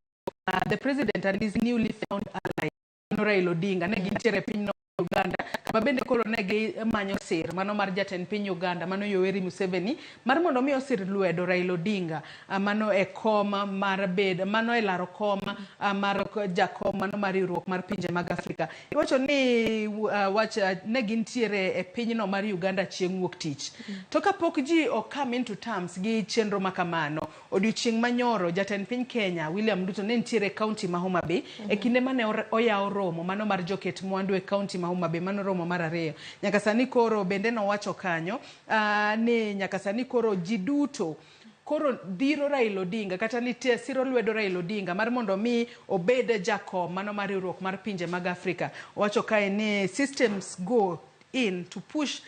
the president and his newly found ally Raila Odinga ne gintiere e pinyno Uganda kama bende koro ne gimanyo sir mano mar jatend piny Uganda mano Yoweri Museveni mar mondo mi osir lwedo Raila Odinga mano e kom mar bed mano e laro kom mar jakom mano mar riwruok mar pinje mag Afrika. Iwacho ni wach ne gintiere e pinyno mar Uganda chieng' wuok tich. To kapok ji o come into terms gi chenro ma kamano, odiochieng' manyoro jatend piny Kenya William Ruto ne nitiere e kaunti ma Homa Bay e kinde mane oyawo romo mano mar joket mwandu e kaunti ma Homa Bay mano romo romo mar ariyo. Nyaka sani koro bende nowacho kanyo ni nyaka sani koro ji duto koro dhiro Raila Odinga kata nitie siro lwedo Raila Odinga mar mondo mi obed jakom mano mar riwruok mar pinje mag Afrika. Owacho kae ni systems go in to push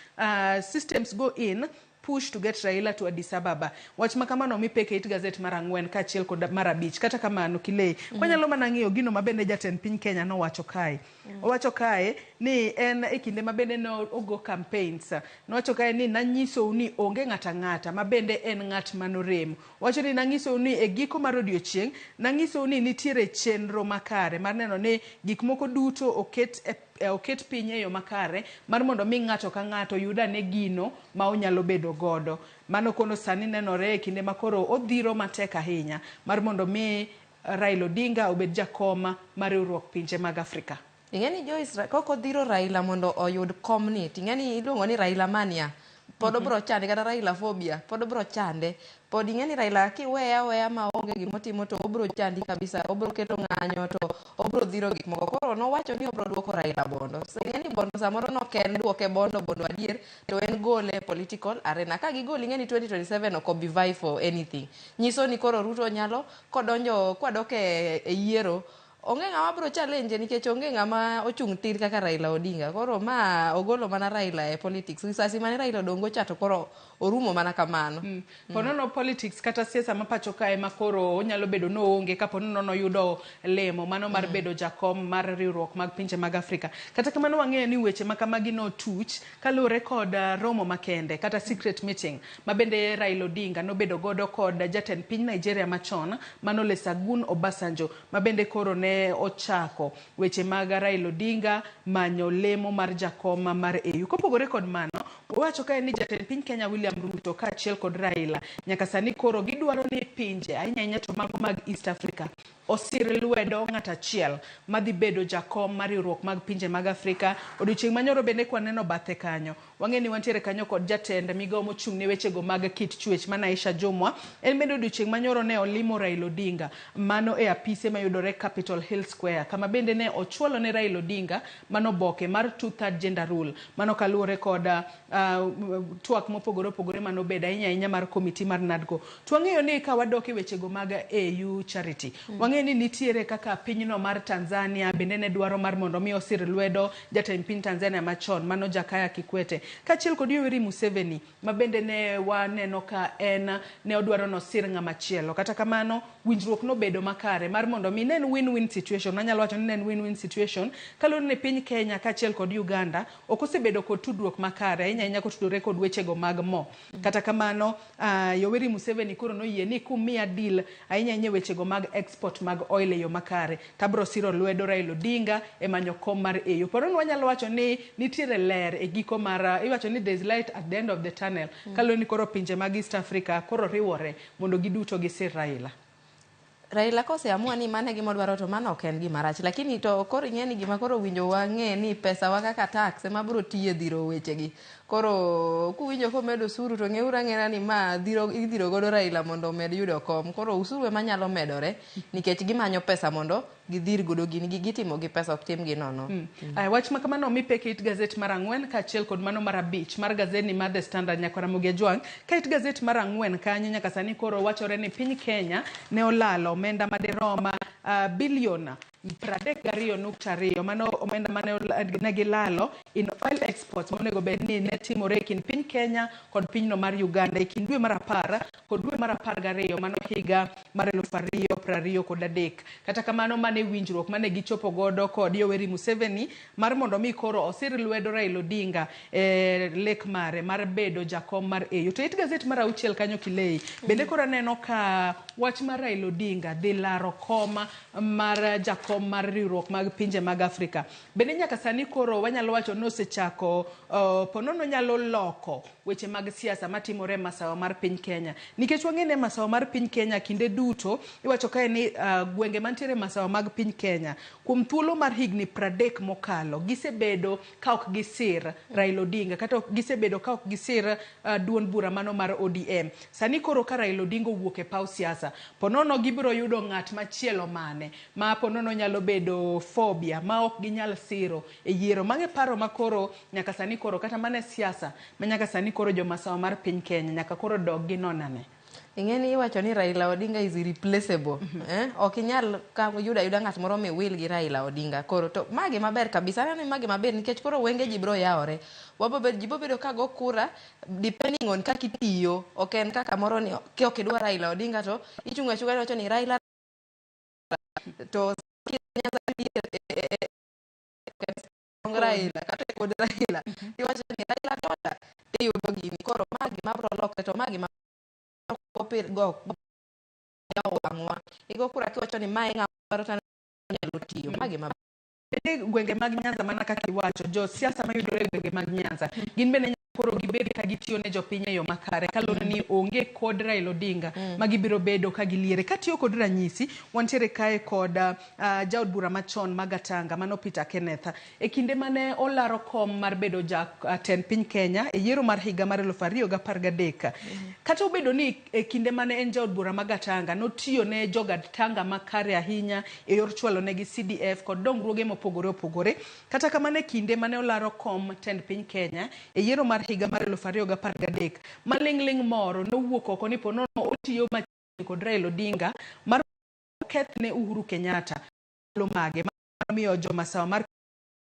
systems go in push to get Raila to Addis Ababa. Wach ma kamano mi pek e it gazet mar ang'wen kaachiel kod mar abich. Kata kamano Kilei, kwanyalo mana ng'iyo gino ma bende jatend piny Kenya nowacho kae. Owacho kae ni en e kinde ma bende ne ogo campaigns. Nowacho kae ni nanyisou ni onge ng'ata ng'ata ma bende en ng'at manorem. Owacho ni nanyisou ni e giko mar odiochieng' nanyisou ni nitiere chenro makare mar neno ni gik moko duto oket e oket piny e yo makare mar mondo mi ng'ato ka ng'ato yud ane gino ma onyalo bedo godo. Mano kono sani nenore e kinde ma koro odhiro matek ahinya mar mondo mi Raila Odinga obed jakom mar riwruok pinje mag Afrika. Ing'e ni Joyce, kok odhiro Raila mondo oyud komni, ting'e ni iluongo ni Raila mania. Pod obro chande kata Raila phobia, pod obro chande. Pod ing'e ni Raila kiweye aweya ma onge gimotimo to obro chandi kabisa, obro keto ng'anyo to obro dhiro gik moko. Koro nowacho ni obro duoko Raila bondo. So ing'e ni bondo samoro nok en duoke bondo bondo adier, to en gole e political arena. Ka gigole ing'e ni 2027 ok obi vie for anything. Nyiso ni koro Ruto nyalo kodonjo kwadok e yiero onge ng'ama bro challenge nikech onge ng'ama ochung' tir kaka Raila Odinga. Koro ma ogolo mana Raila e politics. Risasi mane Raila odong'go cha to koro orumo mana kamano. Ponono politics kata siasa ma pacho kae ma koro onyalo bedo ni oonge kapo ni nono yudo lemo mano mar bedo jakom mar riwruok mag pinje mag Afrika. Kata kamano wang'eyo ni weche ma kamagi notuch kaluwore kod romo makende kata secret meeting ma bende Raila Odinga nobedo godo kod jatend piny Nigeria machon mano Olusegun Obasanjo ma bende koro ne ochako weche mag Raila Odinga manyo lemo mar jakom mar AU. Kopogore kod mano, owacho kae ni jatend piny Kenya William Ruto kaachiel kod Raila nyaka sani koro gidwaro ni pinje ahinya ahinya to mago mag East Africa osir lwedo ng'at achiel madhi bedo jakom mar riwruok mag pinje mag Afrika. Odiochieng' manyoro bende kwaneno bathe kanyo, wang'e ni wantiere kanyo kod jatend migawo mochung' ne wechego mag kit chwech mana Aisha Jumwa. En bende odiochieng' manyoro ne olimo Raila Odinga mano e apise mayudore Capitol Hill Square kama bende ne ochwalo ne Raila Odinga mano oboke mar two-third gender rule mano kaluwore kod twak mopogore opogore manobedo ahinya ahinya mar komiti mar NADCO. To wang'eyo ni ka wadok e wechego mag AU Charity, wang'eyo ni nitiere kaka pinyno mar Tanzania bende ne dwaro mar mondo mi osir lwedo jatend piny Tanzania machon mano Jakaya Kikwete kaachiel kod Yoweri Museveni ma bende ne waneno ka en ne odwaro nosir ng'ama chielo. Kata kamano winjruok nobedo makare mar mondo mi ne en win-win situation. Anyalo wacho ni ne en win-win situation kaluwore ni piny Kenya kaachiel kod Uganda ok osebedo kod tudruok makare ahinya ahinya kotudore kod wechego mag mo. Kata kamano Yoweri Museveni koro noyie ni kumiya deal ahinya ahinya wechego mag export mag oil e yo makare tabro siro lwedo Raila Odinga e manyo kom mar AU. Ponono wanyalo wacho ni nitiere ler e giko mar iwacho ni there is light at the end of the tunnel kaluwore ni koro pinje mag East Africa koro riwore mondo giduto gisir Raila. Raila koseamua ni mano e gima odwaro to mano ok en gima rach. Lakini to koro ing'e ni gima koro winjo wang'e ni pesa wa kaka tax ema biro tiye dhiro wechegi. Koro kuwinjo komed osuru to ng'euru ang'era ni ma dhiro idhiro godo Raila mondo omed yudo kom. Koro osuru ema nyalo medore nikech gimanyo pesa mondo gidhir godo gini gitimo gi pesa ok tim gi nono. Aya, wach ma kamano omi pek e it gazet mar ang'wen kaachiel kod mano mar abich mar gazedni mar The Standard nyaka Ramogi Ajwang'. Ka it gazet mar ang'wen kanyo nyaka sani koro wachore ni piny Kenya ne olalo omenda madirom bilion 32.2 mano omenda mane ne gilalo in oil exports monego bed ni ne timore e kind piny Kenya kod pinyno mar Uganda e kind dwe mar 10 kod dwe mar 12 mano higa mar 2023. Kata kamano mane winjruok mane gichopo godo kod Yoweri Museveni mar mondo mi koro osir lwedo Raila Odinga e lek mare mar bedo jakom mar AU. To it gazet mar auchiel kanyo Kilei bende koro aneno ka wach mar Raila Odinga dhi laro kom mar jakom mar riwruok mag pinje mag Afrika. Bende nyaka sani koro wanyalo wacho ni osechako ponono nyalo loko weche mag siasa matimore e masawa mar piny Kenya. Nikech wang'e ni masawa mar piny Kenya kinde duto iwacho kae ni gwenge mantiere masawa mag piny Kenya kuom thuolo mar higni 30 mokalo gisebedo ka ok gisir Raila Odinga kata gisebedo ka ok gisir duond bura mano mar ODM. Sani koro ka Raila Odinga owuok e paw siasa, ponono gibiro yudo ng'at machielo mane ma ponono nyalo nyalo bedo phobia ma ok ginyal siro e yiero. Mago e paro ma koro nyaka sani koro kata mana e siasa ma nyaka sani koro jomasawa mar piny Kenya nyaka koro dog gi nonane. Ing'e ni iwacho ni Raila Odinga is irreplaceable. Eh? Ok inyal ka yudo ayuda ng'at moro miwil gi Raila Odinga. Koro to ma gima ber kabisa. Aneno ni ma gima ber nikech koro wenge ji biro yawore. Wabo bedo ji biro bedo ka go kura depending on kaka itiyo. Ok en kaka moro ni ki ok idwa Raila Odinga to ichung' achunga iwacho ni Raila to Raila kata kod Raila iwacho ni Raila tota tiyudo gini. Koro ma gima biro lokre to ma gima go yawo wang'wa. Igo kura kiwacho ni mae ng'ama dwaro to nyalo tiyo. Ma gima Bende gwenge mag Nyanza mana kaka iwacho, josiasa mayudore e gwenge mag Nyanza gin bende koro gibed ka gitiyo ne jopiny e yo makare kaluwore ni onge kod Raila Odinga ma gibiro bedo ka giliere. Katiyo kod ranyisi, wantiere kae kod jaod bura machon ma Gatanga mano Peter Kenneth. E kinde mane olaro kom mar bedo jatend piny Kenya e yiero mar higa mar 2013, kata obedo ni e kinde mane en jaod bura ma Gatanga notiyo ne jo Gatanga makare ahinya e yor chwalo negi CDF kod dongruoge mopogore opogore, kata kamano e kinde mane olaro kom tend piny Kenya e yiero mar higa mar 2013, maling'ling' moro nowuok oko ni ponono otiyo machiegni kod Raila Odinga mar keth ne Uhuru Kenyatta mage miyo jomasawa mar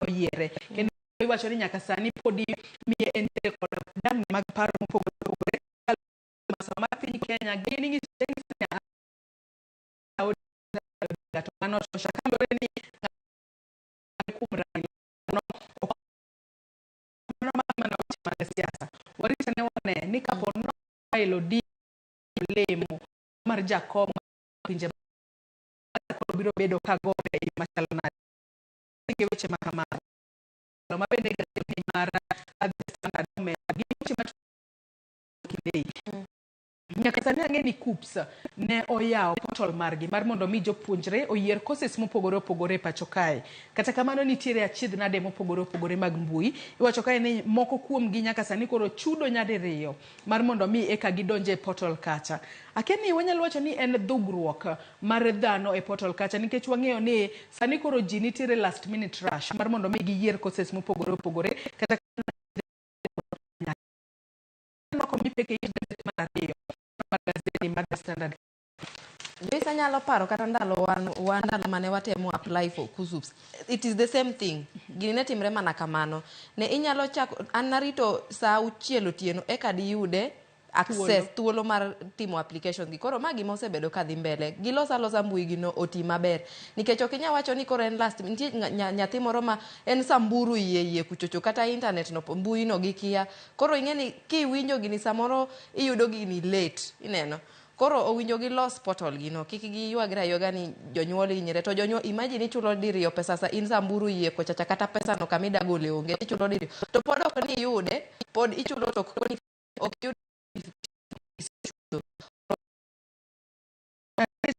oyiere. Kendo iwacho ni nyaka sani podi miye entiere kod dangni mag paro mopogore opogore. Masawa mar piny Kenya gin ni to mano tosha kaluwore ni kuom Raila no ok mano mana weche mag siasa. Warita ne wane ni kapo no Raila Odinga lemo mar jakom pinje koro biro bedo ka gore e yo machalo nade gi weche ma kamago ma bende gazetni mar The Standard omedo gi weche ma kindei. Nyaka sani ang'e ni KUCCPS ne oyawo portal margi mar mondo mi jopuonjre oyier courses mopogore opogore e pacho kae. Kata kamano nitiere achiedh nade mopogore opogore mag mbui. Iwacho kae ni moko kuomgi nyaka sani koro chudo nyadiriyo mar mondo mi eka gidonje e portal kacha. Akia ni wanyalo wacho ni en dhugruok mar dhano e portal kacha nikech wang'eyo ni sani koro ji nitiere last minute rush mar mondo mi giyier courses mopogore opogore kata moko mipeke gaset mar ariyo mar gazetni mar The Standard. Joyce anyalo paro kata ndalo wan, wan ndalo mane watemo apply for KUCCPS. It is the same thing. Gini ne timre mana kamano. Ne inyalo chako, an narito saa auchiel otieno eka diyude access thuolo mar timo application gi. Koro ma gima osebedo ka dhi mbele. Gilos alosa mbui gi no oti maber. Nikech ok inyal wacho ni koro en last nitie nyathi moro ma en Samburu iye iye kuchocho kata internet no mbui no gikia. Koro ing'e ni kiwinjo gini samoro iyudo gini late ineno. Koro owinjo gilos portal gi no kik giywagre aywaga ni jonyuol hinyre to jonyuol imagine ichulo diriyo pesa sa in Samburu iye kochacha kata pesa no kama ida gole onge ichulo diriyo to pod ok ni iyude pod ichulo to koni ok yud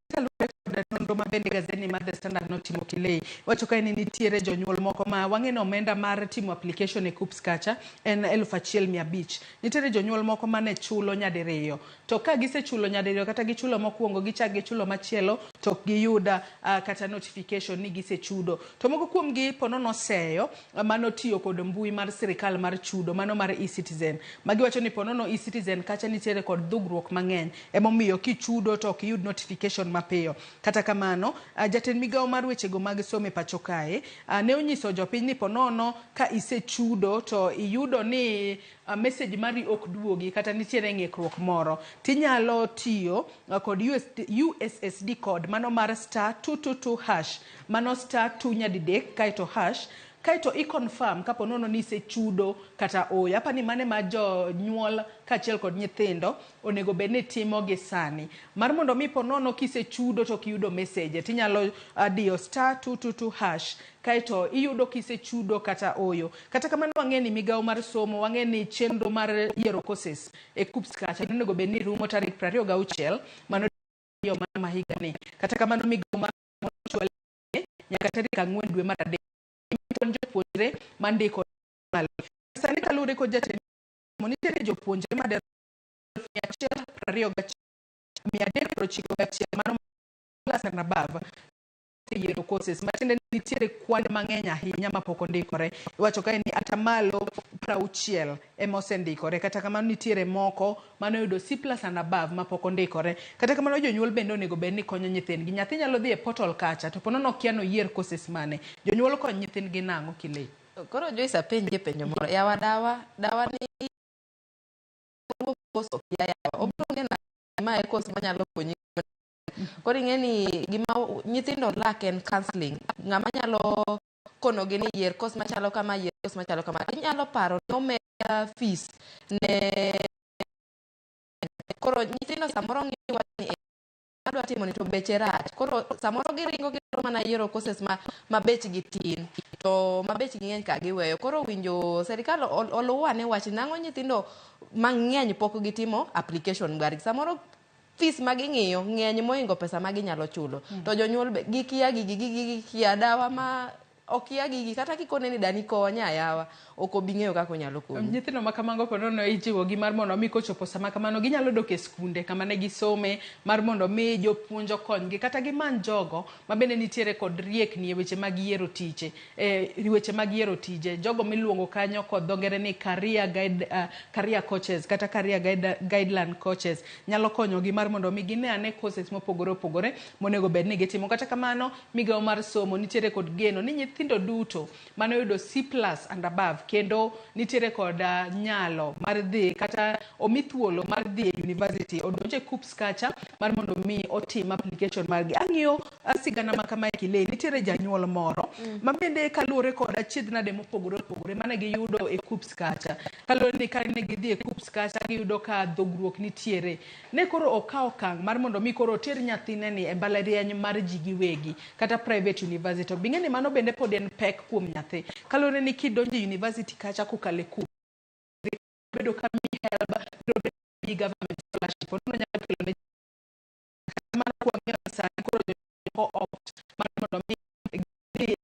Kaluwore kod nonro ma bende gazetni mar The Standard notimo Kilei, wacho kae ni nitiere jonyuol moko ma wang'e ni omenda mar timo application e KUCCPS kacha en 1500. Nitiere jonyuol moko mane chulo nyadiriyo. To ka gisechulo nyadiriyo kata gichulo mokwongo gichak gichulo machielo to ok giyud kata notification ni gisechudo. To moko kuom gi pono noseyo manotiyo kod mbui mar sirikal mar chudo mano mar eCitizen. Magiwacho ni ponono eCitizen kacha nitiere kod dhugruok mang'eny emomiyo kichudo to ok iyud notification mapiyo. Kata kamano, jatend migawo mar wechego mag somo e pacho kae ne onyiso jopiny ni ponono ka isechudo to iyudo ni message mari ok duogi kata nitiere ng'ikruok moro tinyalo tiyo kod USSD code mano mar star 222 hash mano star 2 nyadidek kaeto hash kaeto i confirm kapo nono ni isechudo kata ooyo. Apa ni mane ma jonyuol kaachiel kod nyithindo onego bed ni timo gi sani. Mar mondo mi po nono kisechudo to ok iyudo message tinyalo diyo star 222 hash kaeto iyudo kisechudo kata ooyo. Kata kamano wang'e ni migawo mar somo wang'e ni chenro mar yiero courses e KUCCPS kacha onego bed ni rumo tarik 26 mano yo ma higani. Kata kamano migawo mar somo nyaka tarik 4 dwe mar 3 jopuonjre mandiko malo. Sani kaluwore kod jatend nitiere jopuonjre madero 121 391 mano class and above. oseyiero courses matiende ni nitiere kwan mang'eny ahinya mapok ondikore. Iwacho kae ni atamalo 60 ema osendikore, kata kamano nitiere moko manoyudo C+ and above mapok ondikore. Kata kamano jonyuol bende onego bed ni konyo nyithindgi. Nyathi nyalo dhi e portal kacha to ponono okia noyier courses mane. Jonyuol kony nyithindgi nang'o Kilei? Koro Joyce apenjie penjo moro. Yawa dawa, dawa ni course okia yawa. Obiro ng'eyo nade ma e course manyalo konyi. Koro ing'e ni gima nyithindo lack en counseling. Ng'ama nyalo konogi ni yier course machalo kama, yier course machalo kama. Inyalo paro ni omed fees ne koro nyithindo samoro ng'iyo wach ni adwa timo ni to beche rach. Koro samoro giringo gidwaro mana yiero courses ma bechgi tin to ma bechgi ng'eny ka giweyo. Koro winjo serikal oluw ane wach nang'o nyithindo mang'eny pok gitimo application margi. Samoro fees ma ging'iyo ng'eny mohingo pesa ma ginyalo chulo. To jonyuol be gikia gigi gikia dawa ma okia gigi kata kikone ni dani konya yawa ok obi ng'eyo kaka onyalo konyi. Nyithindo ma kamago po nono ijiwogi mar mondo mi kochopo sama kamano ginyalo dok e skunde kama ne gisome mar mondo mi jopuonj okonygi kata gimany jogo ma bende nitiere kod riekni e weche mag yiero tiche e weche mag yiero tije jogo miluongo kanyo kod dho ngere ni career guide, career coaches kata career guideline coaches nyalo konyogi mar mondo mi gine ane courses mopogore opogore monego bed ni gitimo. Kata kamano migawo mar somo nitiere kod geno ni nyithindo duto manoyudo C+ and above kendo nitiere kod nyalo mar dhi kata omi thuolo mar dhi e university odonj e KUCCPS kacha mar mondo mi otim application margi. Ang'iyo sigana ma kamae Kilei, nitiere janyuol moro ma bende kaluwore kod achiedh nade mopogore opogore mane giyudo e KUCCPS kacha, kaluwore ni kane gidhi e KUCCPS kacha giyudo ka dhogruok nitiere, ne koro okawo okang' mar mondo mi koro oter nyathine ni e mbalariany mar ji giwegi kata private university. Bing'e ni mano bende pod en pek kuom nyathi kaluwore ni kidonjo e university kacha kokalo e KUCCPS bedo ka miyi HELB, biro bedo miyi government scholarship, ono nyalo kelo ne mano kwang'iyo sani koro jomoko opt mar mondo mi gidhi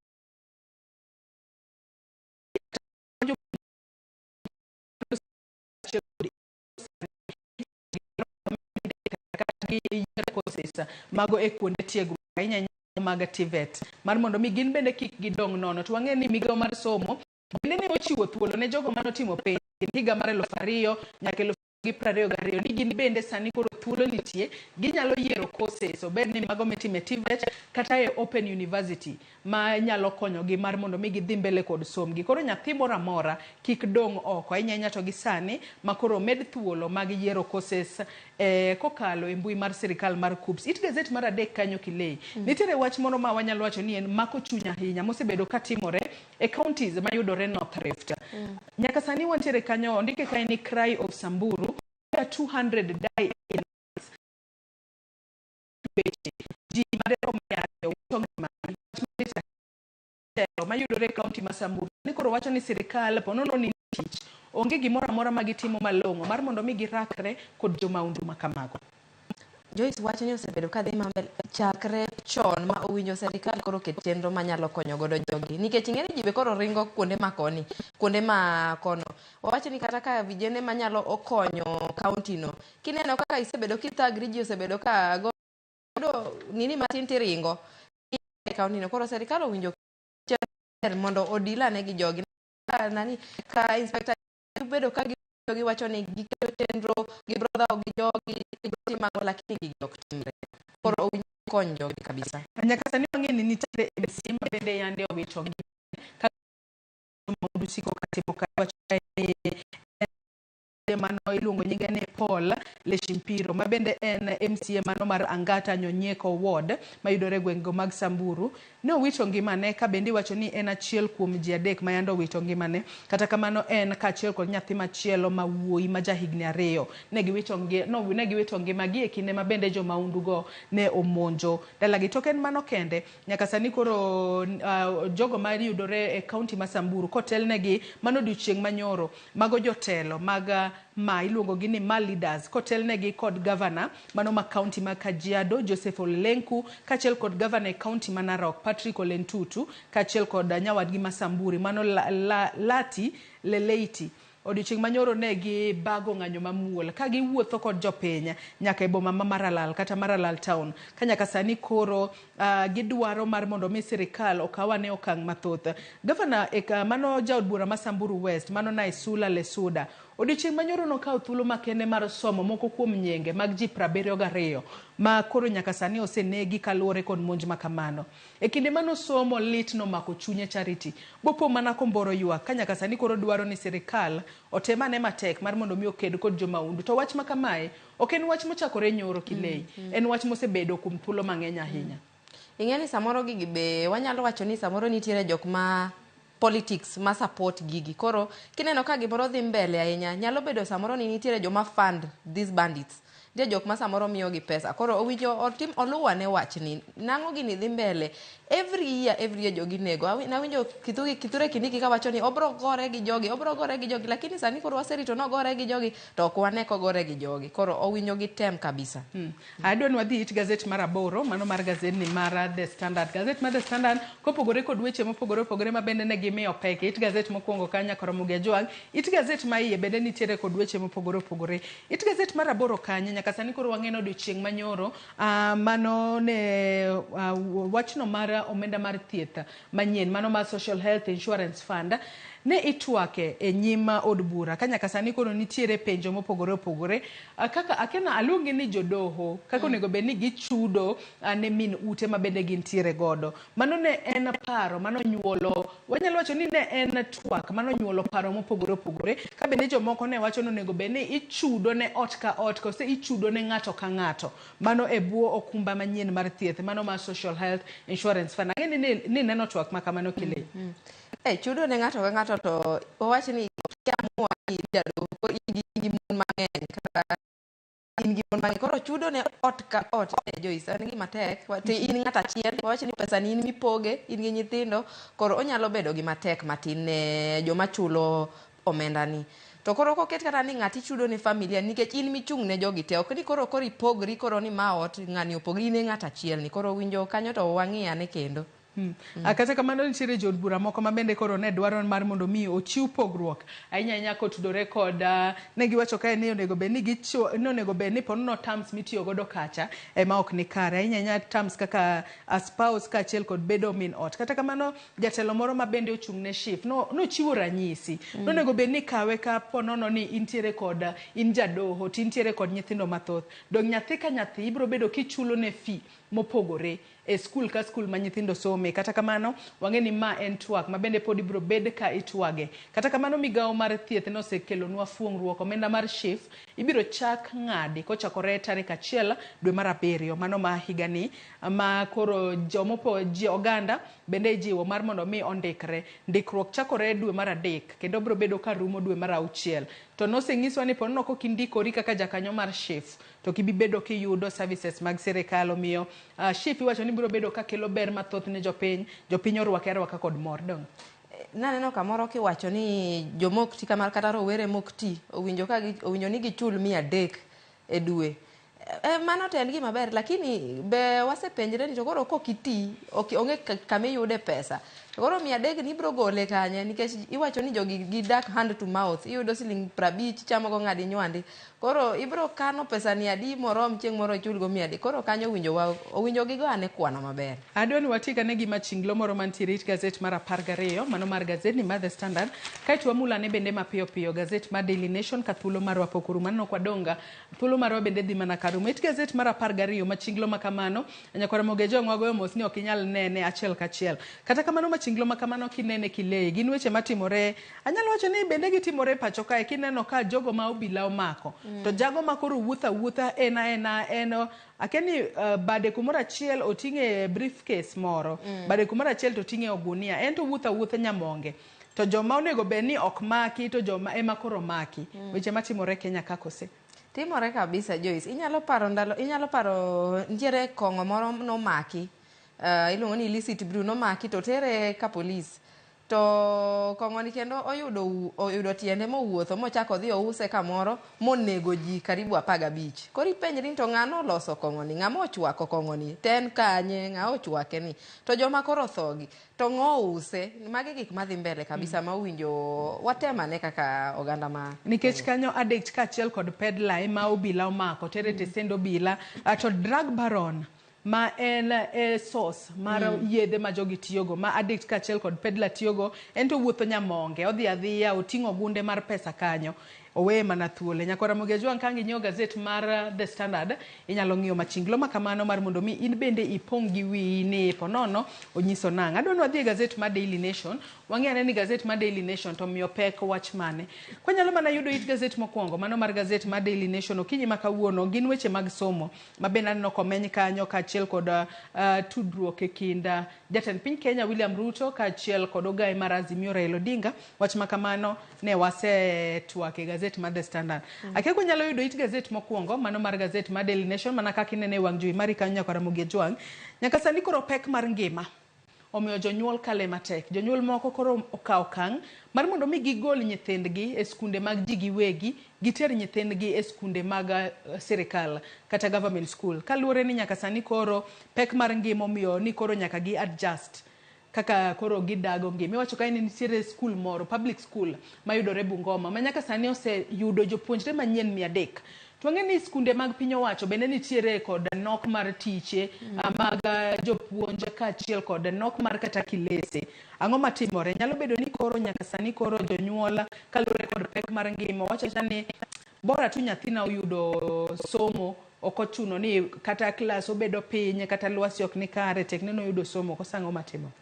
giyier courses mago e kuonde tiegruok ahinya ahinya mag TVET mar mondo mi gin bende kik gidong' nono. To wang'eyo ni migawo mar somo bende ne ochiwo thuolo ne jogo manotimo penj higa mar 2000 nyaka 2022 ni gin bende sani koro thuolo nitie ginyalo yiero courses obed ni mago mitimo e TVET kata e Open University ma nyalo konyogi mar mondo mi gidhi mbele kod somgi. Koro nyathi moro amora kik dong' oko ahinya ahinya to gi sani ma koro omed thuolo mag yiero courses kokalo e mbui mar sirikal mar KUCCPS. It gazet mar adek kanyo Kilei. Nitiere wach moro ma wanyalo wacho ni en mako chuny ahinya mosebedo katimore e counties mayudore North Rift. Nyaka sani wantiere kanyo ondike kae ni Cry of Samburu 200 die in beche ji maderom 200 wito ngimagi. Wach malit ahinya mayudore e kaunti ma Samburu ni koro wacho ni sirikal ponono ni tich onge gimoro amora ma gitimo malong'o mar mondo mi girakre kod jomaundu ma kamago. Joyce wach ni osebedo ka dhi mambele chakre chon ma owinjo serikal koro ket chenro manyalo konyo godo jogi nikech ing'e ni ji be koro ringo kuonde ma koni kuonde ma kono wawach ni kata ka vijende manyalo konyo kaunti no kineno kaka isebedo kithagri ji osebedo ka go nini matin tiringo e kaunti no koro serikal owinjo chenro mondo odilane gi jogi nani ka inspector bedo ka giwacho ni giketo chenro gibro dhawo gi jogi gibro timo ang'o lakini gigi ok timre koro owinjo kony jogi kabisa. Nyaka sani wang'e ni nitiere MCA ma bende yande owito ngimane ka maundu siko katimo ka iwacho kae ni mano iluongo nyinge ni Paul Leshimpiro ma bende en MCA mano mar Angata Nyonyieko Ward mayudore e gwengego mag Samburu ne owito ngimane ka bende iwacho ni en achiel kuom ji adek ma yande owito ngimane. Kata kamano en kaachiel kod nyathi machielo ma wuoyi ma jahigni 2 ne giwito ngimagi e kinde ma bende jomaundugo ne omonjo dalagi. To ok en mano kende, nyaka sani koro jogo mayudore e kaunti ma Samburu kotelnegi mano odiochieng' manyoro mago jotelo mag ma iluongo gi ni ma leaders kotelnegi kod gavana mano ma kaunti ma Kajiado Joseph Ole Lenku kaachiel kod gavana e kaunti ma Narok Patrick Ole Ntutu kaachiel kod nyawadgi ma Samburu mano Lati Leleiti. Odiochieng' manyoro ne gibago ng'anyo mamuol ka giwuotho kod jopiny nyaka e boma ma Maralal kata Maralal town ka nyaka sani koro gidwaro mar mondo mi sirikal okaw ane okang' mathoth. Gavana mano jaod bura ma Samburu West mano Naisula Lesuda odiochieng' manyoro nokawo thuolo makende mar somo moko kuom nyinge mag ji 72 ma koro nyaka sani osenegi kaluwore kod monj ma kamano. E kinde manosomo lit nomako chunye Charity bopo mana komboro ywak ka nyaka sani koro dwaro ni sirikal otem ane matek mar mondo mi oked kod jomahundu. To wach ma kamae ok en wach mochakore nyoro Kilei, en wach mosebedo kuom thuolo mang'eny ahinya. Ing'e ni samoro gigi be wanyalo wacho ni samoro nitiere jok ma politics ma support gigi. Koro kineno ka gimoro dhi mbele ahinya, nyalo bedo samoro ni nitiere joma fund these bandits. Nitie jok ma samoro miyo gi pesa. Koro owinjo otim oluw ane wachni. Nang'o gini dhi mbele? Every year jogi nego. Nawinjo Kithure Kindiki kawacho ni obro gore gi jogi, obro gore gi jogi. Lakini sani koro waserito nogore gi jogi to ok wane kogore gi jogi. Koro owinjo gitem kabisa. Adwa ni wadhi it gazet mar 8, mano mar gazetni mar The Standard. Gazet mar The Standard kopogore kod weche mopogore opogore ma bende ne gimiyo pek. It gazet mokwongo ka nyaka Ramogi Ajwang'. It gazet ma iye bende nitiere kod weche mopogore opogore. It gazet mar 8 kanyo nyaka sani koro wang'eno odiochieng' manyoro mano ne wachno mar omenda mar thieth manyien mano mar Social Health Insurance Fund ne itwake e nyim od bura ka nyaka sani koro nitiere penjo mopogore opogore kaka akena aluongi ni jodoho kaka onego bed ni gichudo ne min ute ma bende gintiere godo. Mano ne en paro mano nyuolo, wanyalo wacho ni ne en twak mano nyuolo paro mopogore opogore ka bende jomoko ne wacho ni onego bed ni ichudo ne ot ka ot kose ichudo ne ng'ato ka ng'ato mano e bwo okumba manyien mar thieth mano mar Social Health Insurance Fund. Ang'e ni neno twak ma kamano Kilei. Chudo ne ng'ato ka ng'ato to wawach ni kiamua ni in jadoho in gi mon mang'eny kata in gi mon mang'eny koro chudo ne ot ka ot Joyce en gima tek to in ng'at achiel wawach ni pesa ni in mipoge in gi nyithindo koro onyalo bedo gima tek matin ne joma chulo omenda ni. To koro koket kata ni ng'ati chudo ne familia nikech in michung' ne jogi te ok ni koro ipogri koro ni ma ot ng'ani opogri in e ng'at achiel ni koro winjo kanyo to wang'i ane kendo. Kata kamano nitiere jood bura moko ma bende koro ne dwaro mar mondo mi ochiw pogruok ahinya ahinya kotudore kod ne giwacho kae ni onego bed ni gichiwo ni onego bed ni ponono terms mitiyo godo kacha ema ok ni kare ahinya ahinya terms kaka a spouse kaachiel kod bedo min ot. Kata kamano jatelo moro ma bende ochung' ne SHIF nochiwo ranyisi nonego bed ni kawe ka ponono ni intiere kod in jadoho to intiere kod nyithindo mathoth dong nyathi ka nyathi ibiro bedo kichulo ne fee mopogore e skul ka skul ma nyithindo some. Kata kamano wang'e ni ma en twak ma bende pod ibiro bed ka itwage. Kata kamano migawo mar thieth nosekelonwa fuong'ruok omenda mar SHIF ibiro chak ng'adi kochakore tarik 1 dwe mar 7 mano ma higani ma koro jomopo ji oganda bende ijiwo mar mondo mi ondikre. Ndikruok chakore dwe mar 3 kendo biro bedo ka rumo dwe mar 6. To noseng'iswa ni ponono kok indikori kaka jakanyo mar SHIF to kibibedo kiyudo services mag sirikal omiyo SHIF iwacho ni biro bedo ka kelo ber mathoth ne jopiny, jopiny orwake arwaka kod mor dong. Naneno kamoro kiwacho ni jomok ti kamar kata rowere mok ti owinjo ka owinjo ni gichul 300 e dwe. Mano to en gima ber lakini be wasepenjre ni to koro kok iti onge kama iyude pesa. To koro 300 ni ibiro gole kanye nikech iwacho ni jogi gidak hand to mouth iyudo siling 50 ichamo go ng'adi nywandi. Koro ibiro kano pesa ni adi morom chieng' moro ichul go 300. Koro kanyo owinjo gigo ane kwano maber. Adwa ni watik ane gi machinglo moro mantiere it gazet mar 12 mano mar gazetni mar The Standard kaeto wamulane bende mapiyo piyo gazet mar Daily Nation ka thuolo marwa pok orumo. Aneno ka wadonga thuolo marwa bende dhi mana karumo. It gazet mar 12 machinglo makamano nyakwar Ramogi Ajwang' wagoyo mos ni ok inyal nene achiel kachiel. Kata kamano machinglo makamano kinene Kilei gin weche matimore anyalo wacho ni bende gitimore pacho kae kineno ka jogo ma obila omako to jago ma koro wuotho awuotha en aena en akeni bade kumoro achiel oting'e briefcase moro bade kumoro achiel to oting'e ogunia en to wuotho awuotha nyamonge to joma onego bed ni ok maki to joma ema koro maki. Weche matimore Kenya kakose timore kabisa Joyce. Inyalo paro ndalo inyalo paro nitiere kong'o moro nomaki iluongo ni illicit brew nomaki to tere ka police. To kong'o ni kendo oyudo oyudo tiende mowuotho mochako odhi ouse kamoro monego ji karibu 15. Koro ipenjri ni to ng'ano oloso kong'o ni, ng'ama ochwako kong'o ni, to en kanye, ng'a ochwake ni. To joma koro othogi, to ng'o ouse? Magi gik madhi mbele kabisa ma owinjo watem ane kaka oganda ma Nikech kanyo addict kaachiel kod peddler ema obila omako, tere tesend obila, to drug baron ma en e source mar yedhe ma jogi tiyogo ma addict kaachiel kod peddler tiyogo en to owuotho nyamonge odhi adhiya oting'o ogunde mar pesa kanyo oweye mana thuole. Nyakora Ramogi Ajwang' ka ang' inyiewo gazet mar The Standard inyalo ng'iyo machinglo ma kamano mar mondo mi in bende ipong' gi wiyi ni ponono onyiso nang'o. Adwa ni wadhi e gazet mar Daily Nation wang'i ane ni gazet mar Daily Nation to omiyo pek wach mane. Kwanyalo mana yudo it gazet mokwongo mano mar gazet mar Daily Nation okinyi ma kawuono gin weche mag somo ma bende aneno komeny kanyo kaachiel kod tudruok e kind jatend piny Kenya William Ruto kaachiel kod ogaye mar Azimio Raila Odinga. Wach ma kamano ne wasetwak e gazet mar The Standard. Akia kwanyalo yudo it gazet mokwongo mano mar gazet mar Daily Nation mana kaka inene e wang' jowi mari kanyo nyakwa Ramogi Ajwang'. Nyaka sani koro pek mar ngima omiyo jonyuol kale matek. Jonyuol moko koro okawo okang' mar mondo mi gigol nyithindgi e skunde mag ji giwegi, giter nyithindgi e skunde mag sirikal kata government school. Kaluwore ni nyaka sani koro pek mar ngima omiyo ni koro nyaka gi adjust kaka koro gidago ngima. Iwacho kae ni nitiere skul moro, public school mayudore Bungoma ma nyaka sani oseyudo jopuonjre manyien 300. To wang'e ni skunde mag piny owacho bende nitiere kod nok mar tiche mag jopuonj kaachiel kod nok mar kata kilese. Ang'o matimore? Nyalo bedo ni koro nyaka sani koro jonyuol kaluwore kod pek mar ngima wacho awacha ni bora tu nyathina oyudo somo ok ochuno ni kata klas obedo piny kata lwasi ok ni kare tek ni noyudo somo koso ang'o matimo?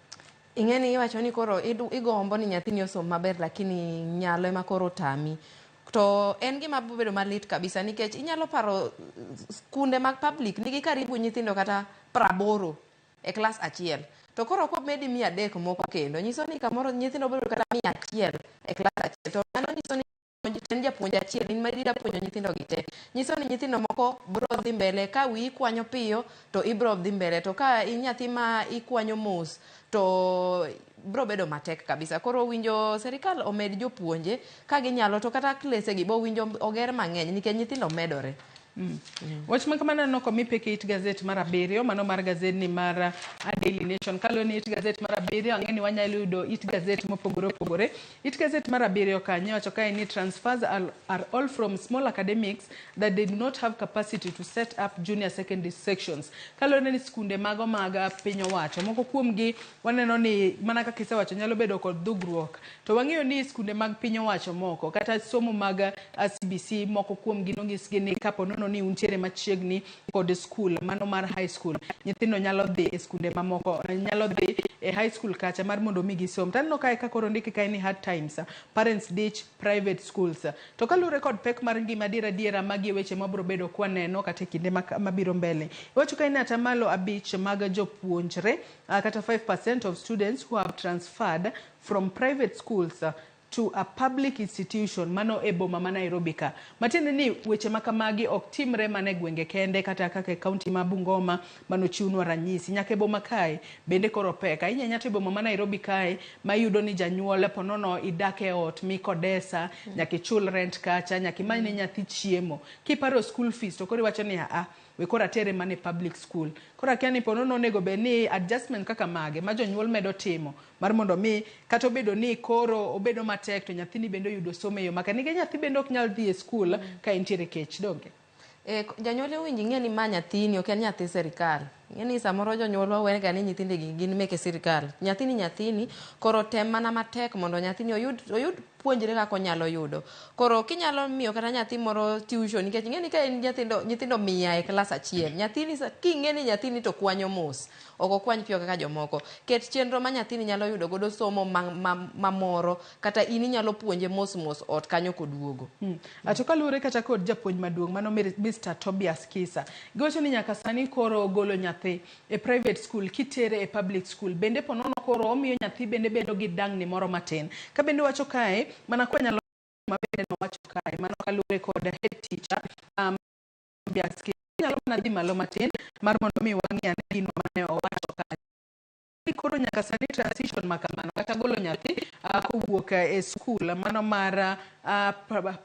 Ing'e ni iwacho ni koro igombo ni nyathini osom maber lakini nyalo ema koro otami. To en gima bedo malit kabisa nikech inyalo paro skunde mag public nigi karibu nyithindo kata 80 e klas achiel. To koro komedi 300 moko kendo, nyiso ni kamoro nyithindo bedo kata 100 e klas achiel. To mano nyiso ni en japuonj achiel, in ma idwa puonjo nyithindo gi te. Nyiso ni nyithindo moko bro dhi mbele, ka wiyi kwanyo piyo to ibro dhi mbele. To ka in nyathi ma ikwanyo mos to bro bedo matek kabisa. Koro winjo serikal omed jopuonje ka ginyalo to kata klese gi bo winjo oger mang'eny nikech nyithindo medore. Wach ma kamano aneno komi pek e it gazet mar abiriyo, mano mar gazedni mar Daily Nation. Kaluwore ni it gazet mar abiriyo, ang'e ni wanyalo yudo it gazet mopogore opogore. It gazet mar abiriyo kanyo iwacho kae ni transfers are all from small academics that they do not have capacity to set up junior secondary sections. Kaluwore ni skunde mago mag piny owacho, moko kuomgi waneno ni mana kaka isewacho nyalo bedo kod dhugruok. To wang'eyo ni skunde mag piny owacho moko kata somo mag CBC moko kuomgi nonyisgi ni kapo nono ni untiere machiegni kod skul mano mar high school, nyithindo nyalo dhi e skunde mamoko, nyalo dhi e high school kacha mar mondo mi gisom. To aneno kae ka koro ondiki kae ni hard times, parents ditch private schools. To kaluwore kod pek mar ngima adiera adiera magi e weche mabiro bedo kwaneno kata e kinde mabiro mbele. Iwacho kae ni atamalo 5 mag jopuonjre kata 5% of students who have transferred from private schools to a public institution mano e boma ma Nairobi ka. Matiende ni weche ma kamagi ok timre mana e gwenge kende kata kaka e kaunti ma Bungoma manochiwnwa ranyisi. Nyaka e boma kae bende koro pek. Ahinya ahinya to e boma ma Nairobi kae ma iyudo ni janyuol ponono idak e ot mikodesa, nyaka ichul rent kacha, nyaka imany ne nyathi chiemo. Kiparo school fees to koro iwacho ni aa, we koro atere mana e public school. Koro akia ni ponono onego bed ni adjustment kaka mage ma jonyuol medo timo mar mondo mi kata obedo ni koro obedo matek to nyathini bende oyudo somo e yo makare. Nikech nyathi bende ok nyal dhi e skul ka entiere kech, donge? Janyuol owinjo ing'e ni ma nyathini ok en nyathi sirikal. Ing'e ni samoro jonyuolwa wega ni nyithindegi gin meke sirikal. Nyathini nyathini, koro tem mana matek mondo nyathini oyud puonjre kaka onyalo yudo. Koro kinyalo miyo kata nyathi moro tuition, nikech ing'e ni ka en nyithindo 100 e klas achiel, nyathini king'e ni nyathini to kwanyo mos, ok okwany piyo kaka jomoko. Ket chenro ma nyathini nyalo yudo godo somo mamoro, kata in inyalo puonje mos mos ot kanyo koduogo. To kaluwore kata kod japuonj maduong' mano Mr. Tobias Kisa, giwacho ni nyaka sani koro golo nyathi e private school kitere e public school bende ponono koro omiyo nyathi bende bedo gi dangni moro matin. Ka bende wacho kae mana kwa nyalo mabende nowacho kae mano kaluwore kod head teacher Tobias Kisa. Nyalo mana dhi malo matin mar mondo mi wang'i ane gino mane owacho kae. koro nyaka sani transition ma kamano kata golo nyathi kowuok e skul mano mar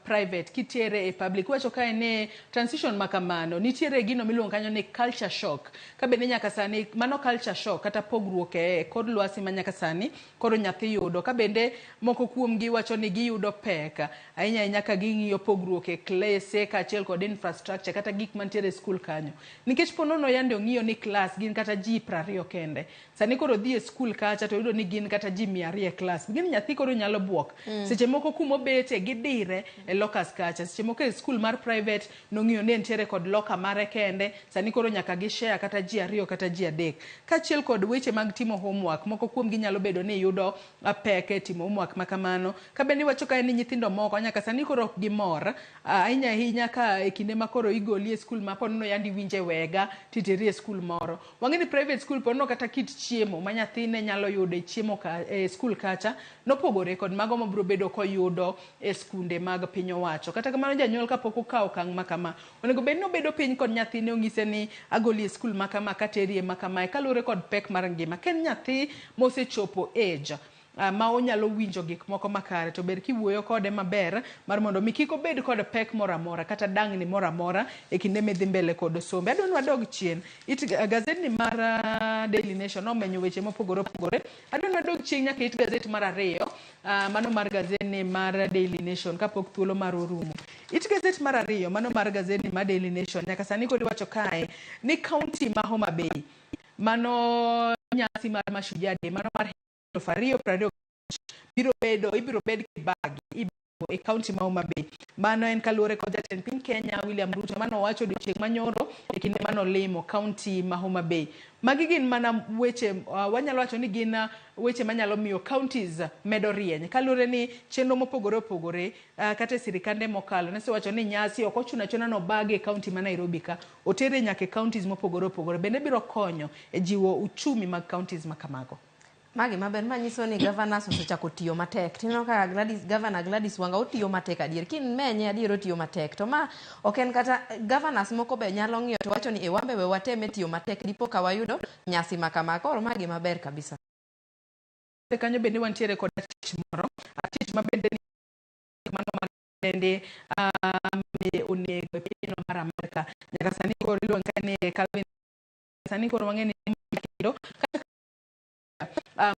private kitere e public. Iwacho kae ni transition ma kamano nitiere gino miluongo kanyo ni culture shock. Ka bende nyaka sani mano culture shock kata pogruok e kor lwasi ma nyaka sani koro nyathi yudo. Ka bende moko kuomgi wacho ni giyudo pek ahinya ahinya ka ging'iyo pogruok e klese kaachiel kod infrastructure kata gik mantiere e skul kanyo. Nikech po nono yande ong'iyo ni klas gin kata ji 20 kende. Sani koro dhi e skul kacha to yudo ni gin kata ji 200 e klas. Gini nyathi koro nyalo buok. Seche moko kumobete gidire e lockers kacha. Seche moko e skul mar private nong'iyo ni entiere kod locker mare kende. Sani koro nyaka gi share kata ji 2 kata ji 3. Kaachiel kod weche mag timo homework, moko kuomgi nyalo bedo ni yudo pek e timo homework ma kamano. Ka bende iwacho kae ni nyithindo moko nyaka sani koro ok gimor ahinya ahinya ka e kinde ma koro igoli e skul ma ponono yandi iwinje wega titeri e skul moro. Wang'e ni private school ponono kata kit chiemo ma nyathine nyalo yudo e chiemo ka, e skul kacha nopogore kod mago mabiro bedo koyudo e skunde mag piny owacho. Kata kamano janyuol kapok okawo okang' ma kama, onego bed ni obedo piny kod nyathine onyise ni agoli e skul ma kama kateri e ma kamae kaluwore kod pek mar ngima. Ka en nyathi mosechopo age ma onyalo winjo gik moko makare to ber kiwuoyo kode maber mar mondo mi kik obed kod pek moro amora kata dangni moro amora e kinde midhi mbele kod sombe. Adwa ni wadog chien. It gazetni mar Daily Nation nomenyo weche mopogore opogore. Adwa ni wadog chien nyaka it gazet mar 2, mano mar gazetni mar Daily Nation kapok thuolo mar orumo. It gazet mar 2, mano mar gazetni mar Daily Nation nyaka sani kod iwacho kae ni county ma Homa Bay mano nyasi mar Mashujaa Day mano mar 2025 biro bedo ibiro bed kibagi e county ma Homa Bay. Mano en kaluwore kod jatend piny Kenya William Ruto mano owacho odiochieng' manyoro e kinde manolimo county ma Homa Bay. Magi gin mana weche wanyalo wacho ni gin weche manyalo miyo counties medo rieny kaluwore ni chenro mopogore opogore kata e sirikande mokalo nesewacho ni nyasi ok ochuno achuna nobage e county ma Nairobi ka otere nyaka e counties mopogore opogore bende biro konyo e jiwo uchumi mag counties ma kamago. Magi maber manyiso ni governors osechako tiyo matek. Tineno kaka Gladys, Governor Gladys Wanga otiyo matek adier. Kimenye adier otiyo matek. To ma ok en kata governors moko be nyalo ng'iyo to wacho ni e wambe we wateme tiyo matek dipo ka wayudo nyasi ma kama. Koro magi maber kabisa. Kanyo bende wantiere kod achich moro. Achich ma bende ni mano mar bende onego e pinyno mar Amerka. Nyaka sani koro iluonge ka ni Calvin. Sani koro wang'e ni kendo kata